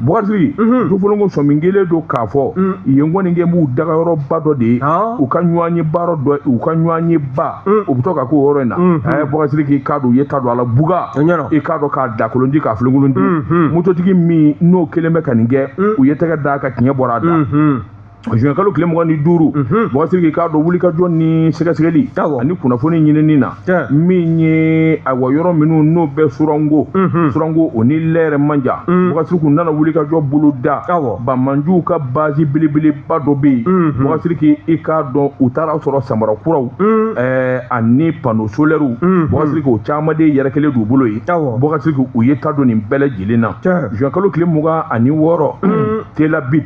Speaker 1: Bɔkasiriki, Jofolongo sɔmi kelen don k'a fɔ yen kɔni kɛ b'u dagayɔrɔba dɔ de ye, u ka ɲɔgɔnyeba dɔ, u ka ɲɔgɔnyeba, u bɛ to ka k'o yɔrɔ in na. Bɔkasiriki, k'a dɔn u ye ta don a la buga, i k'a dɔn k'a dakolon di, k'a filenkolon di. Mototigi min n'o kelen bɛ ka nin kɛ, u ye tɛgɛ d'a kan, tiɲɛ bɔra a da. Juin kalo tile 25, Bɔkasiriki, k'a dɔn wulikajɔ ni sɛgɛsɛgɛli ani kunnafoni ɲinini na, min ye ayiwa yɔrɔ minnu n'o bɛ Surango, Surango o ni lɛ yɛrɛ man jan, Bɔkasiriki nana wulikajɔ bolo da banmanjuw ka base belebeleba dɔ bɛ yen. Bɔkasiriki, i k'a dɔn u taara sɔrɔ samara kuraw ani panneau solaires, Bɔkasiriki, o caman de yɛrɛ kelen d'u bolo yen. Bɔkasiriki, u ye ta don nin bɛɛ lajɛlen na. Juin kalo tile 26, Telabit,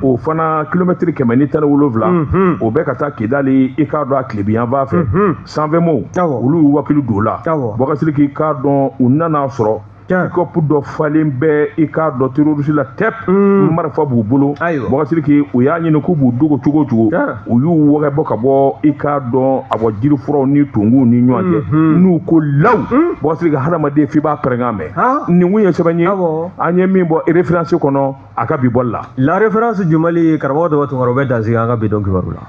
Speaker 1: o fana kilomɛtiri 117, o bɛ ka taa Kidali, i k'a dɔn a tilebinyanfan fɛ. Sanfɛmɔgɔw, olu y'u wakili don o la. Bubakari Sidiki, i k'a dɔn u nana sɔrɔ pick-up dɔ falen bɛ, i k'a dɔn terroriste la tɛp, marifa b'u bolo. Bubakari Sidiki, u y'a ɲini k'u b'u dogo cogo o cogo, u y'u wɔgɛ bɔ ka bɔ, i k'a dɔn a bɔ jirifuraw ni tonkunw ni ɲɔgɔn cɛ, n'u ko law. Bubakari Sidiki, hadamaden f'i b'a pɛrɛnkan mɛn. Nin kun ye sɛbɛn ye an ye min bɔ référence kɔnɔ a ka bi bɔli la.
Speaker 2: La référence du Mali, karamɔgɔ Daba Tunkara, o bɛ dan sigi an ka bi don kibaru la.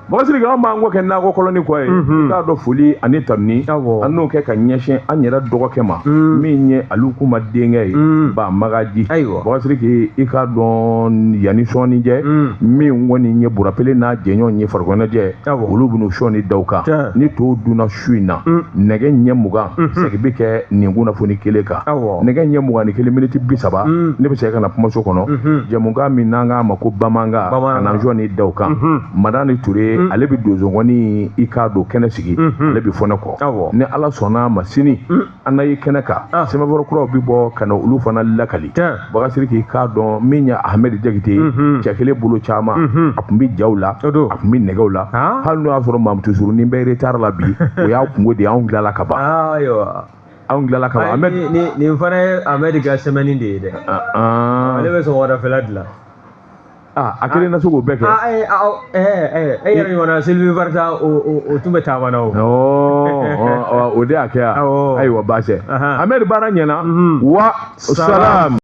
Speaker 1: Bubakari Sidiki, an b'an kɔ kɛ nakɔ kɔlɔni kɔ ye, i k'a dɔn foli ani tanuni, an n'o kɛ ka ɲɛsin an yɛrɛ dɔgɔkɛ ma, min ye Aliou Kuma denkɛ ye, Ba Magaji. Bubakari Sidiki, i k'a dɔn yanni sɔɔni cɛ, min kɔni ye Burapele n'a jɛɲɔgɔn ye farikoloɲɛnajɛ, olu bɛn'u sɔɔni da u kan. Ni tɔw dunna su in na, nɛgɛ ɲɛ 20, segin bɛ kɛ nin kunnafoni kelen kan. Nɛgɛ ɲɛ 21 miniti 30, ne bɛ segin ka na kumaso kɔnɔ, jɛmukan min n'an k'a ma ko Bamanankan, ka na sɔɔni da u kan. Madani Ture, ale bɛ donsonkɔni, i k'a dɔn kɛnɛ sigi, ale bɛ fɔ ne kɔ. Ni Ala sɔnna a ma, sini an na ye kɛnɛ kan, sɛbɛnfura kuraw bɛ bɔ ka na olu fana lakali. Bubakari Sidiki, i k'a dɔn min ye Ahmed Jakite, cɛ kelen bolo caman, a tun bɛ jaw la, a tun bɛ nɛgɛw la, hali n'o y'a sɔrɔ Mamutu Surunin bɛ retard la bi, o y'a kungo de ye, anw tilala ka ban. Anw tilala ka ban.
Speaker 2: Ahmed, nin fana ye Ahmed ka semaine de ye dɛ. Ale bɛ sɔgɔmadafɛla dilan.
Speaker 1: A kelen na se k'o bɛɛ kɛ.
Speaker 2: E yɛrɛ ɲɔgɔnna Sylvie Varta, o tun bɛ taama na o.
Speaker 1: O de y'a kɛ yan. Ayiwa, baasi tɛ. Ahmed, baara ɲɛna wa salam.